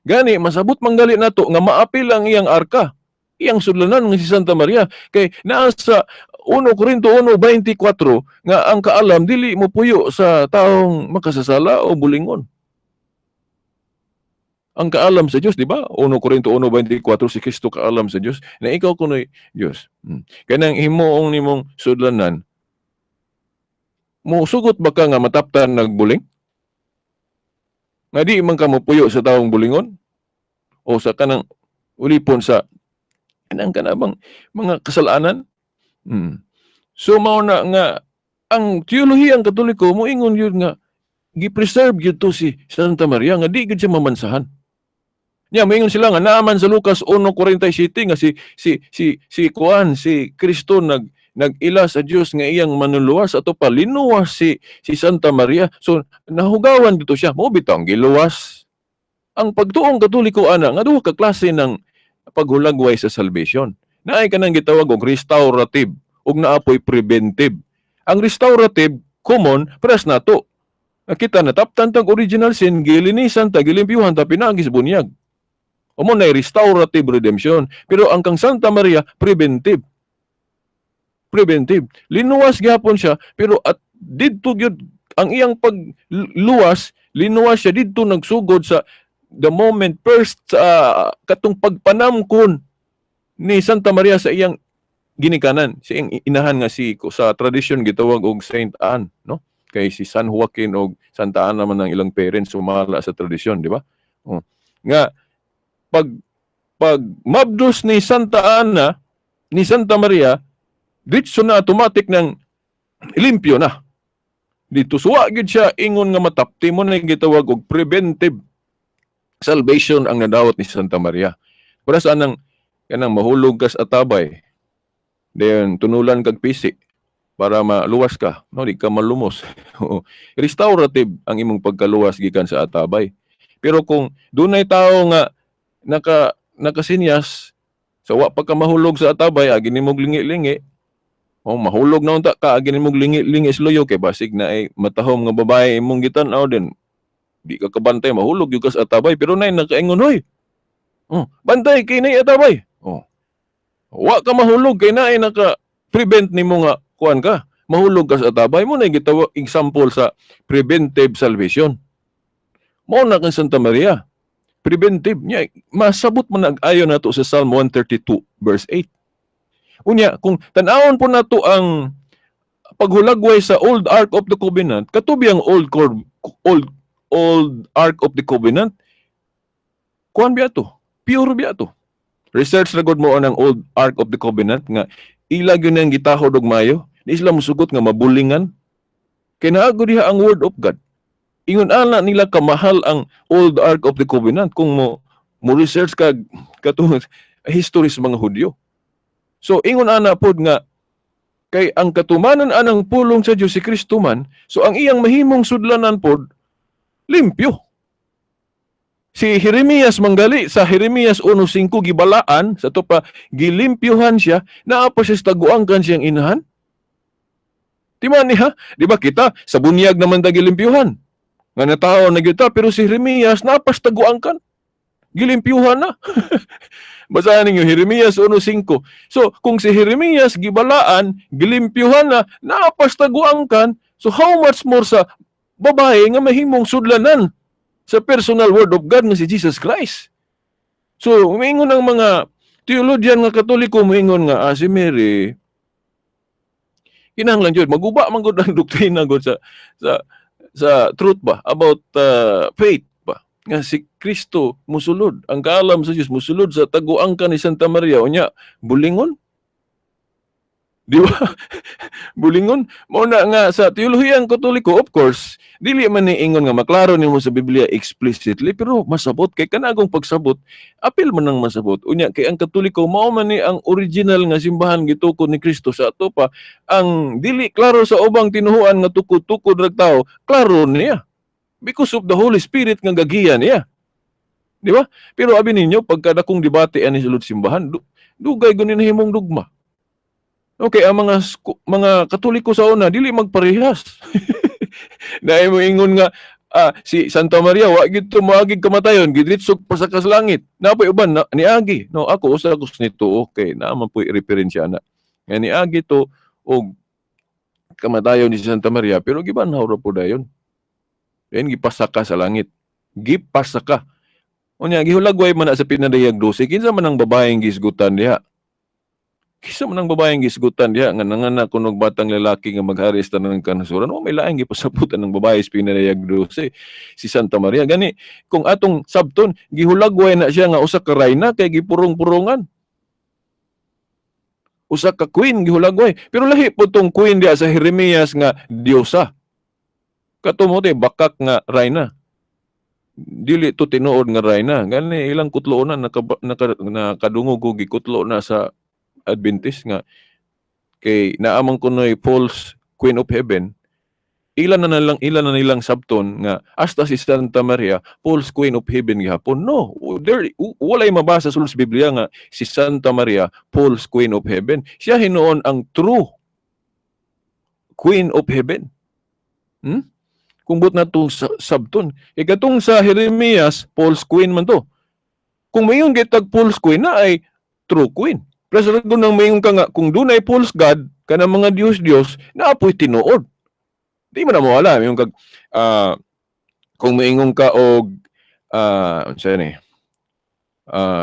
Gani masabot manggali nato nga maapil ang iyang arka, iyang sudlanan nga si Santa Maria, kay naa sa 1 Corinto 1:24 nga ang kaalam dili mo puyo sa taong makasasala o bulingon. Ang kaalam sa Dios, di ba? 1 Corinto 1:24, si Kristo kaalam sa Dios na ikaw kuno'y Dios. Kanang himuong nimong sudlanan, musugot ba ka nga mataptan nagbuling? Nga di man ka mopuyo sa taong bulingon? O sa kanang ulipon sa kanang kanabang mga kasalanan? So mao na nga ang teolohiya ang Katoliko moingon yun nga gi-preserve gyud to si Santa Maria nga di gyud siya mamansahan. Nya moingon sila nga naaman sa Lucas 1:47 nga si kuan si Kristo nag-ila sa Dios nga iyang manuluwas ato pa linuwas si Santa Maria. So nahugawan dito siya, mo bitaw ang giluwas. Ang pagtuong Katoliko ana nga duha ka klase ng paghulagway sa salvation. Naay kanang gitawag og restorative ug naapoy preventive. Ang restorative common press nato. Kita nataptan tag original sin, gilinisan ta, gilimpyuhan ta pinaagi sa bunyag. Umo na restorative redemption. Pero ang kang Santa Maria, preventive. Preventive. Linuwas gyapon siya, pero at didto gyud ang iyang pagluwas, linuwas siya didto nagsugod sa the moment first sa katong pagpanamkon ni Santa Maria sa iyang ginikanan, sa iyang inahan nga si sa tradisyon gitawag og Saint Anne, no? Kay si San Joaquin og Santa Ana man ang ilang parents sumala sa tradisyon, di ba? Oh. Nga pag pag mabdos ni Santa Ana ni Santa Maria, diretso na automatic ng limpyo na. Dito suwa gyud siya ingon nga matapti mo na gitawag og preventive salvation ang nadawat ni Santa Maria. Para sa anang kanang mahulog ka sa atabay, then tunulan kag pisi para maluwas ka, no, di ka malumos. Restorative ang imong pagkaluwas gikan sa atabay. Pero kung dunay tawo nga nakasinyas sa wa pa ka mahulog sa atabay, agi nimog lingi-lingi, oh, mahulog na unta ka, agi nimog lingi-lingi sa luyo kay basig na ay matahom nga babae imong gitan-aw, din di ka kabantay, mahulog gyud ka sa atabay, pero nay nakaingon, "Hoy. Oh, bantay kay nay atabay." Oh. Wa ka mahulog kay naay naka prevent nimo nga kuan ka, mahulog ka sa atabay. Mo na gitawag example sa preventive salvation. Mao na kang Santa Maria. Preventive niya, masabot man nag-ayon nato sa Psalm 132 verse 8. Unya, kung tan-awon po nato ang paghulagway sa Old Ark of the Covenant, katubi ang old Ark of the Covenant, kuan biya to? Pure biya to? Research na gud mo ang Old Ark of the Covenant nga ila gyud nang gitahod og mayo, di sila musugot nga mabulingan. Kay naa gud diha ang Word of God. Ingon ana nila kamahal ang Old Ark of the Covenant kung mo research ka katong history sa mga Hudyo. So ingon ana pod nga kay ang katumanan anang pulong sa Dios si Kristo man, so ang iyang mahimong sudlanan pod limpyo. Si Jeremias manggali sa Jeremias 1:5 gibalaan sa to pa gilimpyuhan siya, naa pa siya sa taguang kan siyang inahan. Di man niya, di ba kita sa bunyag naman ta gilimpyuhan? Nga natawo na gyud ta, pero si Jeremias naa pa sa taguang kan. Gilimpyuhan na. Basahan ninyo Jeremias 1:5. So kung si Jeremias gibalaan, gilimpyuhan na, naa pa sa taguang kan, so how much more sa babae nga mahimong sudlanan sa personal Word of God nga si Jesus Christ? So, umingon ang mga theologian nga Katoliko, muingon nga si Mary kinahanglan jud maguba man gud ang doktrina gud sa truth ba about faith ba nga si Kristo musulod, ang kaalam sa Dios musulod sa taguang ka ni Santa Maria, unya bulingon, di ba? Bulingon. Mao na nga sa teolohiyang Katoliko, of course, dili man ni ingon nga maklaro nimo sa Biblia explicitly, pero masabot kay kanagong pagsabot, apil man ang masabot. Unya kay ang Katoliko mao man ni ang original nga simbahan gitukod ni Kristo sa ato pa, ang dili klaro sa ubang tinuhuan nga tukod-tukod rag tao, klaro niya. Because of the Holy Spirit nga gagiya niya. Di ba? Pero abi ninyo pagkadakong debate ani sa simbahan, dugay gud ni nahimong dugma. Okay, ang mga Katoliko sa una dili magparehas. Dahil mo ingon nga si Santa Maria wa gid to moagig kamatayon, gidritsog pa sa langit. Napoy uban na, niagi. No, ako usa ko nito, okay, naa man po'y referensya na. Nga niagi to og kamatayon ni Santa Maria, pero gibanhaw ra po dayon. Then gipasaka sa langit. Gipasaka. Unya gihulagway man na sa Pinadayag 12, kinsa man ang babaeng gisgutan diha? Kinsa man ang babaeng gisgutan diha nga nanganak kunog batang lalaki nga maghari sa tanang kanasuran? O may laing gipasabutan ng babae sa Pinadayag 12, si Santa Maria. Gani kung atong sabton, gihulagway na siya nga usa ka rayna kay gipurong-purungan. Usa ka queen gihulagway. Pero lahi po tong queen diha sa Jeremias nga diosa. Kato mo te bakak nga rayna. Dili to tinuod nga rayna. Gani ilang kutlo na nakadungog og gikutlo na sa Adventist nga kay naamang kunoy false queen of heaven. Ilan na nilang sabton nga hasta si Santa Maria false queen of heaven gihapon. No, there walay mabasa sa Biblia nga si Santa Maria false queen of heaven. Siya hinuon ang true Queen of Heaven. Kung buot natong sabton. Kay katong sa Jeremias, false queen man to. Kung mayon kitag false queen na ay true queen. Plus ragon nang mayon ka nga kung dunay false god kanang mga Diyos-Diyos na apoy tinuod. Di man na mawala yung kag kung maingon ka og unsa ni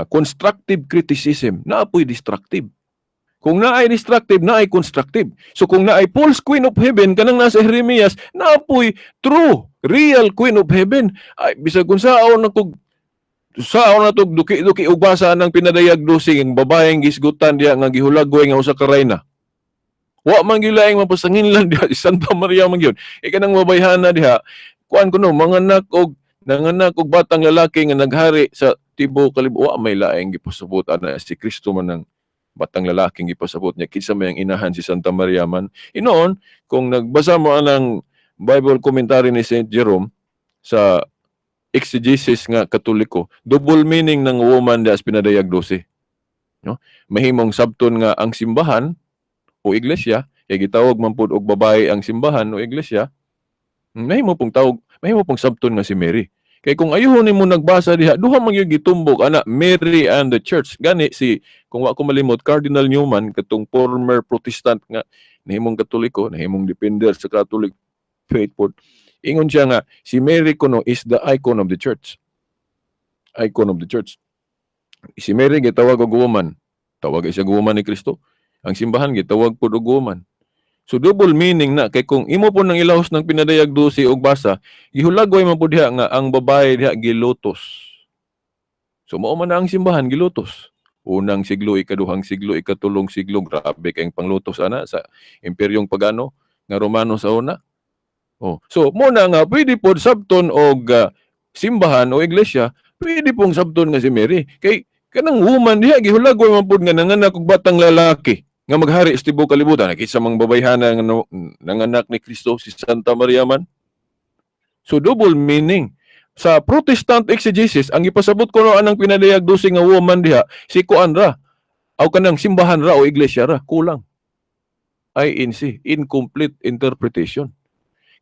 constructive criticism, na apoy destructive. Kung naay destructive, naay constructive. So kung naay false queen of heaven kanang nasa Jeremias, naapoy true, real queen of heaven. Ay bisag kung saon na kog saon na tog duki-duki og basa ng Pinadayag 12, ang babaeng gisgutan diha nga gihulagway nga usa ka rayna. Wa man gyud laing mapasanginlan diha, si Santa Maria man gyud. E kanang babayhana diha, kuan kuno manganak og nanganak og batang lalaki nga naghari sa tibuok kalibutan. Wa may laing gipasabot ana, si Kristo man ang batang lalaking gipasabot niya, kinsa may ang inahan, si Santa Maria man. Inoon, kung nagbasa mo anang Bible commentary ni Saint Jerome sa exegesis nga Katoliko, double meaning ng woman diha sa Pinadayag 12. No? Mahimong sabton nga ang simbahan o iglesia, kay gitawag man pud og babae ang simbahan o iglesia, mahimo pong tawag, mahimo pong sabton nga si Mary. Kay kung ayuhon nimo nagbasa diha, duha man gyud gitumbok ana, Mary and the church. Gani si, kung wa ko malimot, Cardinal Newman, katong former Protestant nga nahimong Katoliko, nahimong defender sa Catholic faith pod. Ingon siya nga si Mary kuno is the icon of the church. Icon of the church. Si Mary gitawag og woman. Tawag siya og woman ni Kristo. Ang simbahan gitawag pod og woman. So double meaning na kay kung imo po nang ilahos ng Pinadayag 12 og basa, gihulagway man pud diha nga ang babae diha gilutos. So mao man na ang simbahan, gilutos. Unang siglo, ikaduhang siglo, ikatulong siglo, grabe kayong panglutos ana sa imperyong pagano nga Romano sa una. Oh. So mo na nga pwede pod sabton og simbahan o iglesia, pwede pong sabton nga si Mary. Kay kanang woman diha gihulagway man pud nga nanganak og batang lalaki nga maghari sa tibuok kalibutan. Nakita mang babayhana nga nanganak ni Kristo, si Santa Maria man. So double meaning. Sa Protestant exegesis, ang ipasabot ko no anang Pinadayag 12 nga woman diha, si kuan ra. Aw kanang simbahan ra o iglesia ra, kulang. INC, incomplete interpretation.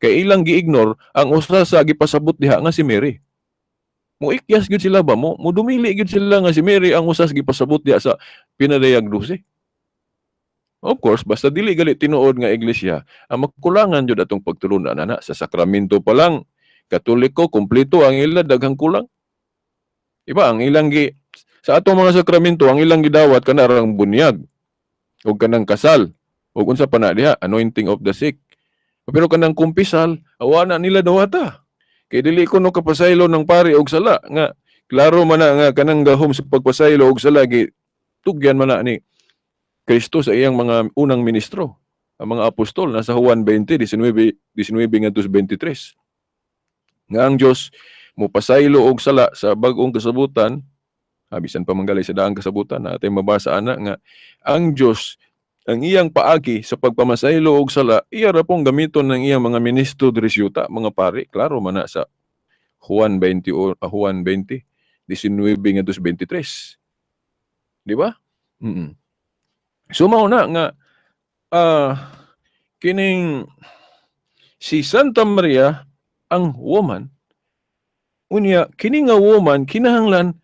Kay ilang gi-ignore ang usa sa gipasabot diha nga si Mary. Mo ikyas gyud sila ba mo, mo dumili gyud sila nga si Mary ang usa sa gipasabot diha sa Pinadayag 12. Of course, basta dili gali tinuod nga iglesia, ang makulangan jud atong pagtulunan ana sa sakramento pa lang. Katoliko kompleto ang ila, daghang kulang. Iba ang ilang gi sa atong mga sakramento, ang ilang gidawat kanarang bunyag ug kanang kasal ug unsa pa na diha, anointing of the sick. Pero kanang kumpisal, awa na nila dawata. Kay dili ko no kapasaylo ng pari og sala nga klaro man na nga kanang gahom sa pagpasaylo og sala gi tugyan man na ni Kristo sa iyang mga unang ministro, ang mga apostol, nasa Juan 20, 19, 19 ngadto sa 23. Nga ang Dios mopasaylo og sala sa bag-ong kasabutan, bisan pa manggalay sa daang kasabutan, natin mabasa ana nga ang Dios, ang iyang paagi sa pagpamasaylo og sala, iya ra pong gamiton ng iyang mga ministro diri sa yuta, mga pari, klaro man na sa Juan 20 o Juan 20, 19 ngadto sa 23. Di ba? So mao na nga kining si Santa Maria ang woman, unya kini nga woman kinahanglan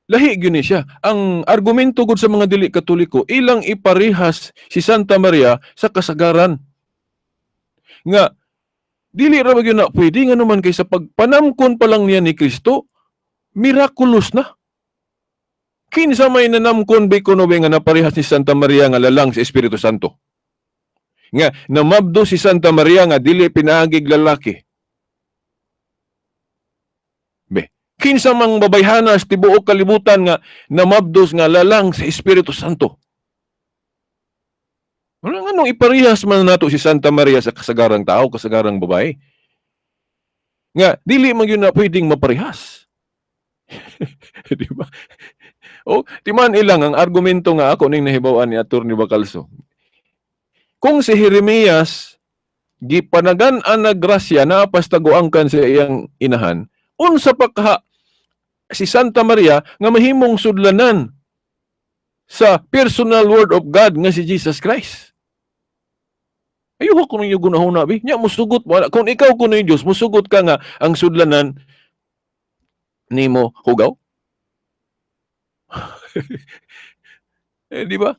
lahi gyud ni siya. Ang argumento gud sa mga dili Katoliko, ilang iparehas si Santa Maria sa kasagaran. Nga dili ra ba gyud na pwede, nga naman kay sa pagpanamkon pa lang niya ni Kristo, miraculous na. Kinsa may nanamkon ba kuno ba nga naparehas ni Santa Maria nga lalang sa Espiritu Santo? Nga namabdo si Santa Maria nga dili pinaagig lalaki. Be, kinsa mang babayhana sa tibuok kalibutan nga namabdos nga lalang sa Espiritu Santo? Ano nganong iparehas man nato si Santa Maria sa kasagarang tao, kasagarang babae? Nga dili man gyud na pwedeng maparehas. Di ba? O, timan ilang ang argumento nga ako ning nahibaw-an ni Attorney Bacalso. Kung si Jeremias gipanagan ang grasya na pastaguangkan sa iyang inahan, unsa pa kaha si Santa Maria nga mahimong sudlanan sa personal word of God nga si Jesus Christ? Ayuho ko ninyo gunahuna bi. Nya musugot mo. Kung ikaw kuno yung Dios, musugot ka nga ang sudlanan nimo hugaw. Eh, di ba?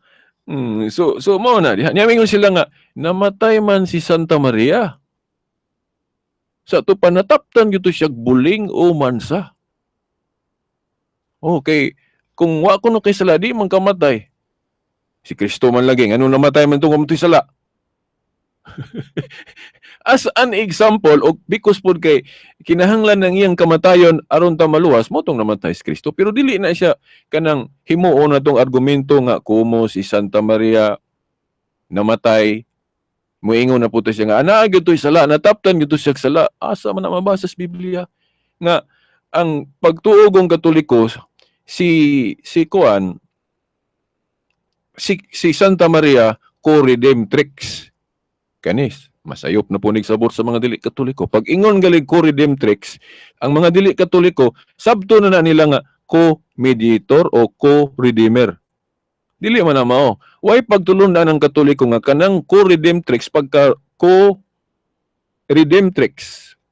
So mao na diha. Nya mingon sila nga namatay man si Santa Maria. Sa ato pa nataptan gyud to siya buling o mansa. Okay, kung wa kuno kay sala di man kamatay. Si Kristo man lagi ngano namatay man tungod mo sala. As an example, og because pod kay kinahanglan ng iyang kamatayon aron ta maluwas, mo tong namatay si Kristo, pero dili na siya kanang himuon na tong argumento nga kumo si Santa Maria namatay, muingon na po to siya nga ana gyud to'y sala, nataptan gyud to siya sala. Asa man na mabasa sa Biblia nga ang pagtuo kong Katoliko, si kuan, si Santa Maria co-redemptrix? Kanis masayop na po sabot sa mga dili Katoliko. Pag ingon galig co-redemptrix, ang mga dili Katoliko sabto na na nila nga co-mediator o co-redeemer. Dili man na mao. Way pagtulon-an ng Katoliko nga kanang co-redemptrix, pagka co-redemptrix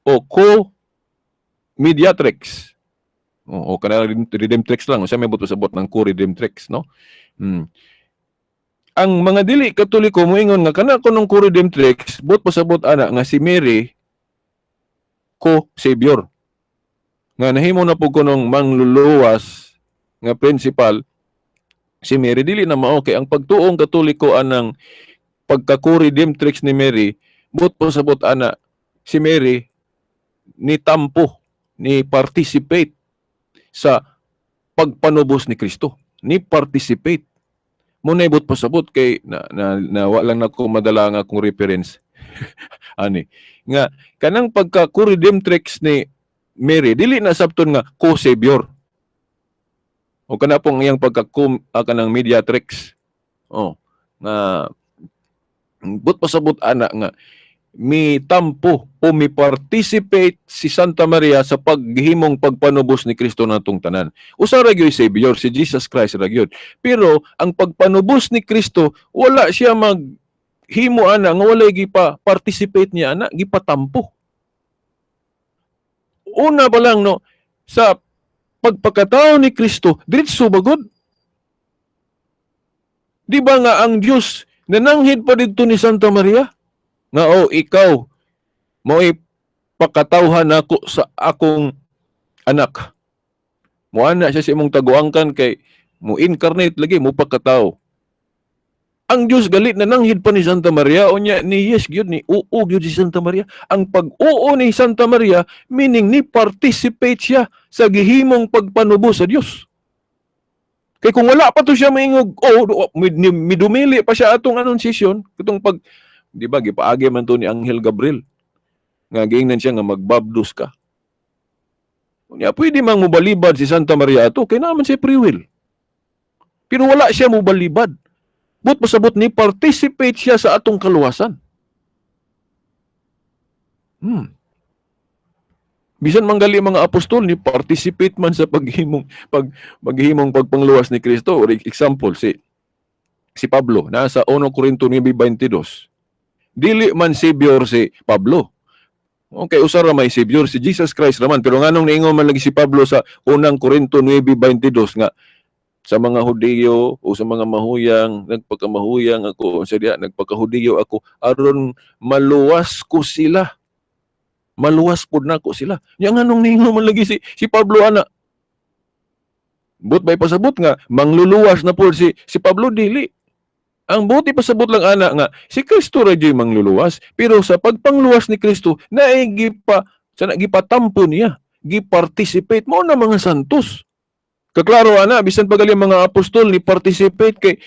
o co-mediatrix o kanang redemptrix lang, usa may buto sabot ng co-redemptrix, no? Ang mga dili Katoliko moingon nga kana kunong co-redemptrix, but pasabot ana nga si Mary co-savior, nga nahimo na pud kunong mangluluwas nga principal si Mary. Dili na mao, kay ang pagtuong Katoliko anang pagka co-redemptrix ni Mary, but pasabot ana si Mary ni tampo, ni participate sa pagpanubos ni Kristo, ni participate mo na. Ibot pasabot kay na wa lang nako madala nga akong reference ani nga kanang pagka co-redemptrix ni Mary, dili na sabton nga co-savior o kana pong iyang pagka kanang mediatrix oh nga but pasabot ana nga mi tampo o mi participate si Santa Maria sa paghimong pagpanubos ni Kristo natong tanan. Usa ra gyud savior, si Jesus Christ ra gyud. Pero ang pagpanubos ni Kristo, wala siya mag himo ana nga walay gipa participate niya ana, gipatampo. Una pa lang, no, sa pagpakatao ni Kristo, diretso bagod. Di ba nga ang Dios nananghid pa didto ni Santa Maria? Nga oh, ikaw mo'y pakatawhan nako sa akong anak. Mo ana siya sa imong taguangkan kay mo incarnate lagi, mo pagkatao. Ang Dios galit na nanghid pa ni Santa Maria, unya ni yes gyud, ni oo gyud si Santa Maria. Ang pag-oo ni Santa Maria, meaning ni participate siya sa gihimong pagpanubos sa Dios. Kay kung wala pa to siya maingog, oh, midumili pa siya atong annunciation, katong pag, di ba, gipaagi man to ni Anghel Gabriel nga giingnan siya nga magbabdos ka. Unya pwede mang mobalibad si Santa Maria ato kay naman siya free will. Pero wala siya mobalibad. But pasabot ni participate siya sa atong kaluwasan. Bisan manggali mga apostol ni participate man sa paghimong pagpangluwas ni Kristo. Or example, si Pablo nasa 1 Corinto 9:22. Dili man savior si Pablo. Okay, usa ra may savior, si Jesus Christ raman. Pero nganong niingon man lagi si Pablo sa unang Corinto 9:22 nga sa mga Hudiyo o sa mga mahuyang, nagpakamayang ako sa diha, nagpakahudiyo ako aron maluwas ko sila. Maluwas pud nako sila. Nya nganong niingon man lagi si Pablo ana? But may pasabot nga mangluluwas na pud si Pablo? Dili. Ang buti pasabot lang ana nga si Kristo ra gyud mangluluwas, pero sa pagpangluwas ni Kristo naay gipa sana, gipatampo niya, gi-participate mo na mga santos. Kaklaro ana, bisan pa gali mga apostol ni participate kay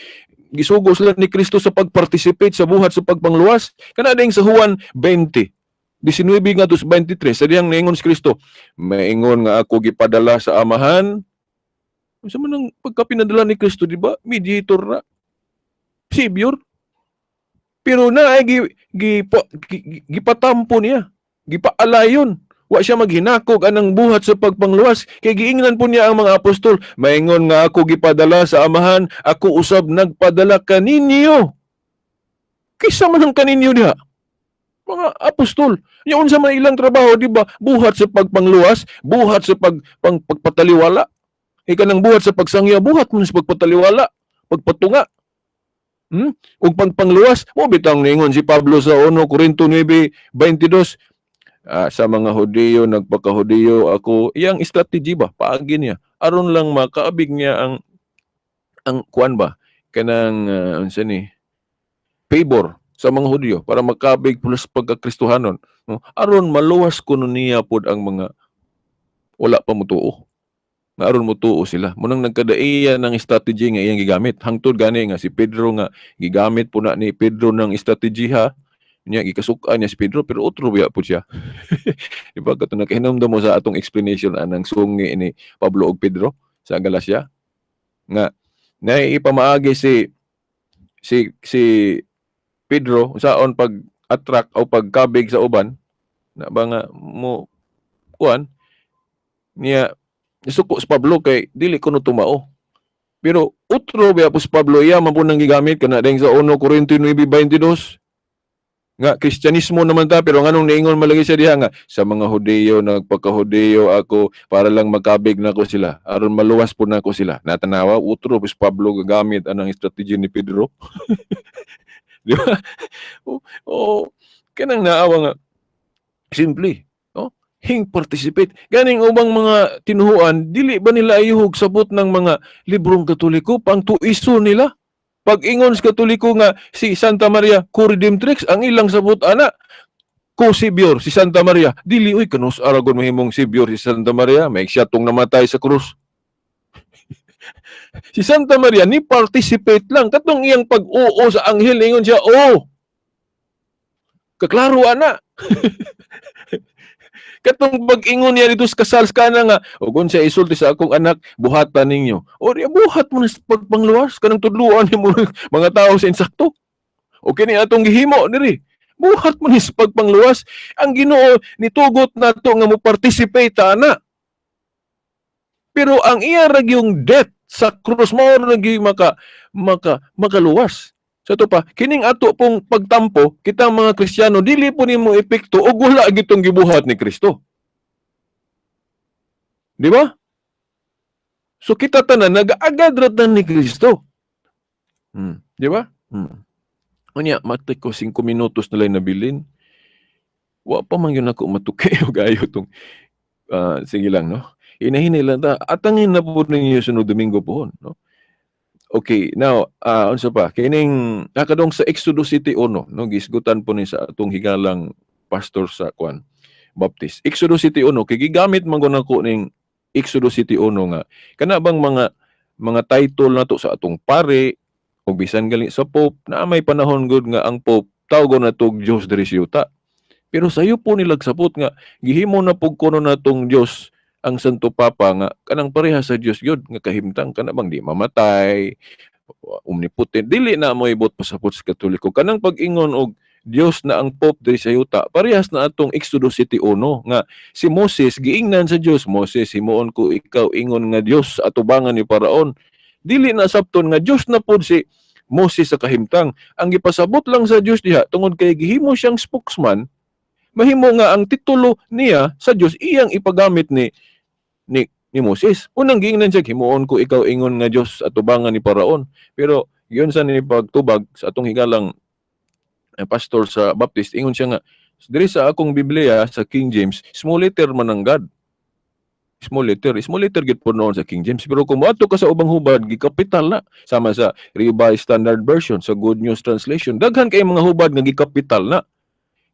gisugo sila ni Kristo sa pag-participate sa buhat sa pagpangluwas. Kana ding sa Juan 20 19 nga 23, sa diyang niingon si Kristo, "Maingon nga ako gipadala sa Amahan." Unsa man ang pagkapinadala ni Kristo, di ba? Mediator na. Savior. Pero na ay gipatampo niya. Gipaalayon. Wa siya maghinakog anang buhat sa pagpangluwas. Kay giingnan po niya ang mga apostol, "Maingon nga ako gipadala sa Amahan, ako usab nagpadala kaninyo." Kisa man ang kaninyo diha. Mga apostol. Nya unsa man ilang trabaho, di ba? Buhat sa pagpangluwas, buhat sa pagpataliwala. Ika nang buhat sa pagsangya, buhat mo sa pagpataliwala, pagpatunga. Ug pagpangluwas, mo bitang ningon si Pablo sa 1 Corinto 9:22, sa mga Hudiyo nagpakahudiyo ako, iyang strategy ba, paagi niya aron lang makaabig niya ang kuan ba, kanang unsa ni, favor sa mga Hudyo para makabig plus pagkakristohanon, no? Aron maluwas kuno niya pod ang mga wala pa motuo, nga aron motuo sila. Munang nagkadaiya ng strategy nga iyang gigamit, hangtod gani nga si Pedro, nga gigamit po na ni Pedro ng strategy ha niya, gikasukan niya si Pedro, pero otro biya po siya, di ba? Kato nakahinumdum mo sa atong explanation anang sungi ni Pablo ug Pedro sa Galacia, nga naipamaagi si Pedro saon pag attract o pagkabig sa uban na ba nga mo kuan niya, nisuko si Pablo kay dili kuno tumao. Pero utro biya po si Pablo, iya man po nang gigamit kana ding sa 1 Corinto 9:22, nga Kristyanismo naman ta, pero nganong niingon malagi siya diha nga sa mga Hudiyo nagpakahudiyo ako para lang makabig nako sila, aron maluwas po nako sila? Natanawa, utro si Pablo gagamit anang strategy ni Pedro, di ba? O kanang naawa nga simple, no? Hing participate ganing ubang mga tinuhuan, dili ba nila ayuhog sabot ng mga librong Katoliko? Pang tuiso nila. Pag ingon sa Katoliko nga si Santa Maria co-redemptrix, ang ilang sabot ana co-savior si Santa Maria. Dili uy, kanus aragon mahimong savior si Santa Maria, may siya tong namatay sa krus. Si Santa Maria ni participate lang katong iyang pag-oo sa anghel, ingon siya, "Oh." Kaklaro ana. Katong pag-ingon niya dito sa kasal sa kana nga, "Ug unsa isulti sa akong anak, buhatan ninyo." O di buhat mo na sa pagpangluwas kanang tudluan nimo mga tao sa insakto. O kini atong gihimo diri. Buhat mo ni sa pagpangluwas. Ang Ginoo nitugot nato nga mo participate ana. Pero ang iya ra yung death sa krus mao ra gyud maka maka makaluwas. Sa to pa, kining ato pong pagtampo, kitang mga Kristiyano, dili po nimo epekto og wala gitong gibuhat ni Kristo. Di ba? So kita tanan nagaagad ra tan ni Kristo. Di ba? Unya, matay ko, 5 minutos na lang nabilin. Wa pa man yun ako matuki og ayo tong sige lang, no? Inahinay lang ta. Atangin na po ninyo sunod Domingo pohon, no? Okay, now, unsa pa? Kining nakadong sa Exodus 7:1, no, gisgutan po ni sa atong higalang pastor sa kwan, Baptist. Exodus 7:1, kay gigamit man gud nako ning Exodus 7:1 nga kana bang mga title nato sa atong pare o bisan gali sa Pope, na may panahon gud nga ang Pope tawgon na tog Dios diri sa yuta. Pero sayo po nilag sapot nga gihimo na pug kuno natong Dios ang Santo Papa, nga kanang pareha sa Dios gyud nga kahimtang, kana bang di mamatay, omnipotent. Dili na mo ibot pasapot sa Katoliko kanang pag-ingon og Dios na ang Pope diri sa yuta. Parehas na atong Exodus 7:1 nga si Moses giingnan sa Dios, "Moses, himuon ko ikaw ingon nga Dios sa atubangan ni Paraon." Dili na sabton nga Dios na pod si Moses sa kahimtang. Ang gipasabot lang sa Dios diha, tungod kay gihimo siyang spokesman, mahimo nga ang titulo niya sa Dios iyang ipagamit ni Moses. Unang giingnan siya, "Himuon ko ikaw ingon nga Dios atubangan ni Paraon." Pero yun sa ni pagtubag sa atong higalang pastor sa Baptist, ingon siya nga diri sa akong Biblia sa King James, small letter man ang God. Small letter, small letter gid po noon sa King James. Pero kung moadto ka sa ubang hubad, gikapital na. Sama sa Revised Standard Version, sa Good News Translation, daghan kay mga hubad nga gikapital na.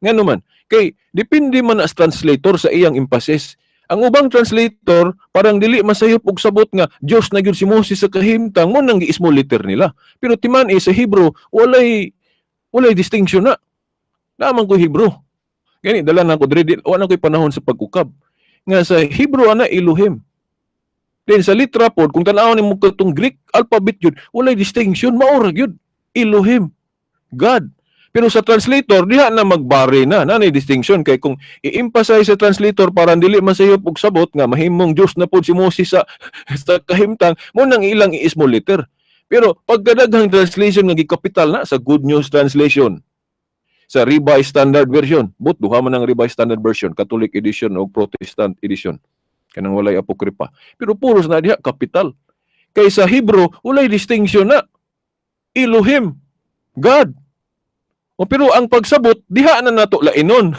Ngano man, kay depende man as translator sa iyang emphasis. Ang ubang translator parang dili masayop og sabot nga Dios na gyud si Moses sa kahimtang, mo nang gi-small letter nila. Pero timan eh, sa Hebrew walay distinction na. Naman ko Hebrew. Gani dala na ko diri, wala na ko'y panahon sa pag-ukab. Nga sa Hebrew ana Elohim. Then sa litra pod, kung tan-awon nimo katong Greek alphabet yun, walay distinction, mao ra gyud. Elohim. God. Pero sa translator, diha na magbari na, nanay distinction kay kung i-emphasize sa translator para dili masayop og sabot nga mahimong Dios na pod si Moses sa kahimtang, mo nang ilang i-small letter. Pero pagkadaghang translation nga gikapital na sa Good News Translation, Sa Revised Standard Version, but duha man ang Revised Standard Version, Catholic edition o Protestant edition. Kanang walay apokripa. Pero puros na diha capital. Kay sa Hebrew, walay distinction na. Elohim, God. O pero ang pagsabot, diha na nato lainon.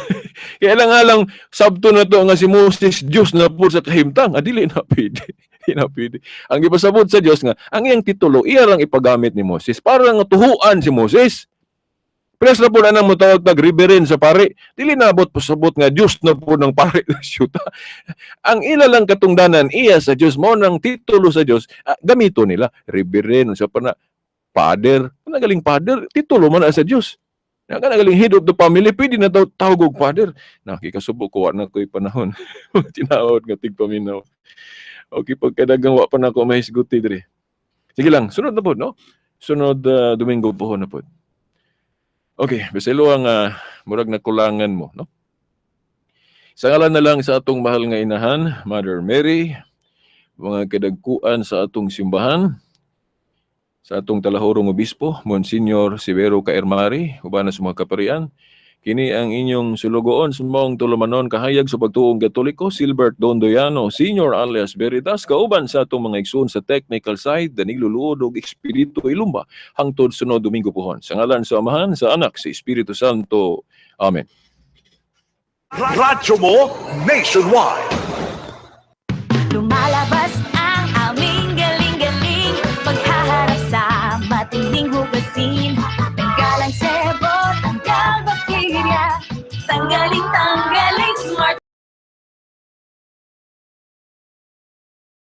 Kaya lang nga lang, sabto na to nga si Moses, Diyos na po sa kahimtang. Ah, dili na pwede. Dili na pwede. Ang ipasabot sa Diyos nga, ang iyang titulo, iya lang ipagamit ni Moses para nga tuhuan si Moses. Pres na po na nang motawag tag reverend sa pare. Dili na abot pasabot nga Diyos na po ng pare. Syuta. Ang ila lang katungdanan, iya sa Diyos, mo nang titulo sa Diyos, gamito nila. Reverend, sa pa na, father. Nagaling father, titulo man na sa Diyos. Nagaling head of the family, pwede na daw tawag og father. Nakikasubo ko, wa na ko'y panahon. Tinawag nga tigpaminaw. Okay, pagkadagang wa pa na ako mahisguti diri. Sige lang, sunod na po, no? Sunod Domingo po na po. Okay, basilo ang murag nakulangan mo, no? Sa ngalan na lang sa atong mahal nga inahan, Mother Mary, mga kadagkuan sa atong simbahan, sa atong talahurong obispo, Monsignor Severo Caermari, uban na sa mga kaparian, kini ang inyong sulugoon sa maong tulumanon kahayag sa pagtuong Katoliko, Silbert Dondoyano, Senior alias Veritas, kauban sa atong mga igsoon sa technical side, Danilo Luod ug Espiritu Ilumba, hangtod sunod Domingo pohon. Sa ngalan sa Amahan, sa Anak, sa Espiritu Santo. Amen.
Radyo mo nationwide.
Lumalabas ang aming galing-galing, paghaharap sa matinding hugasin. Tanggal ang sebo, tanggal bakterya, tanggalin.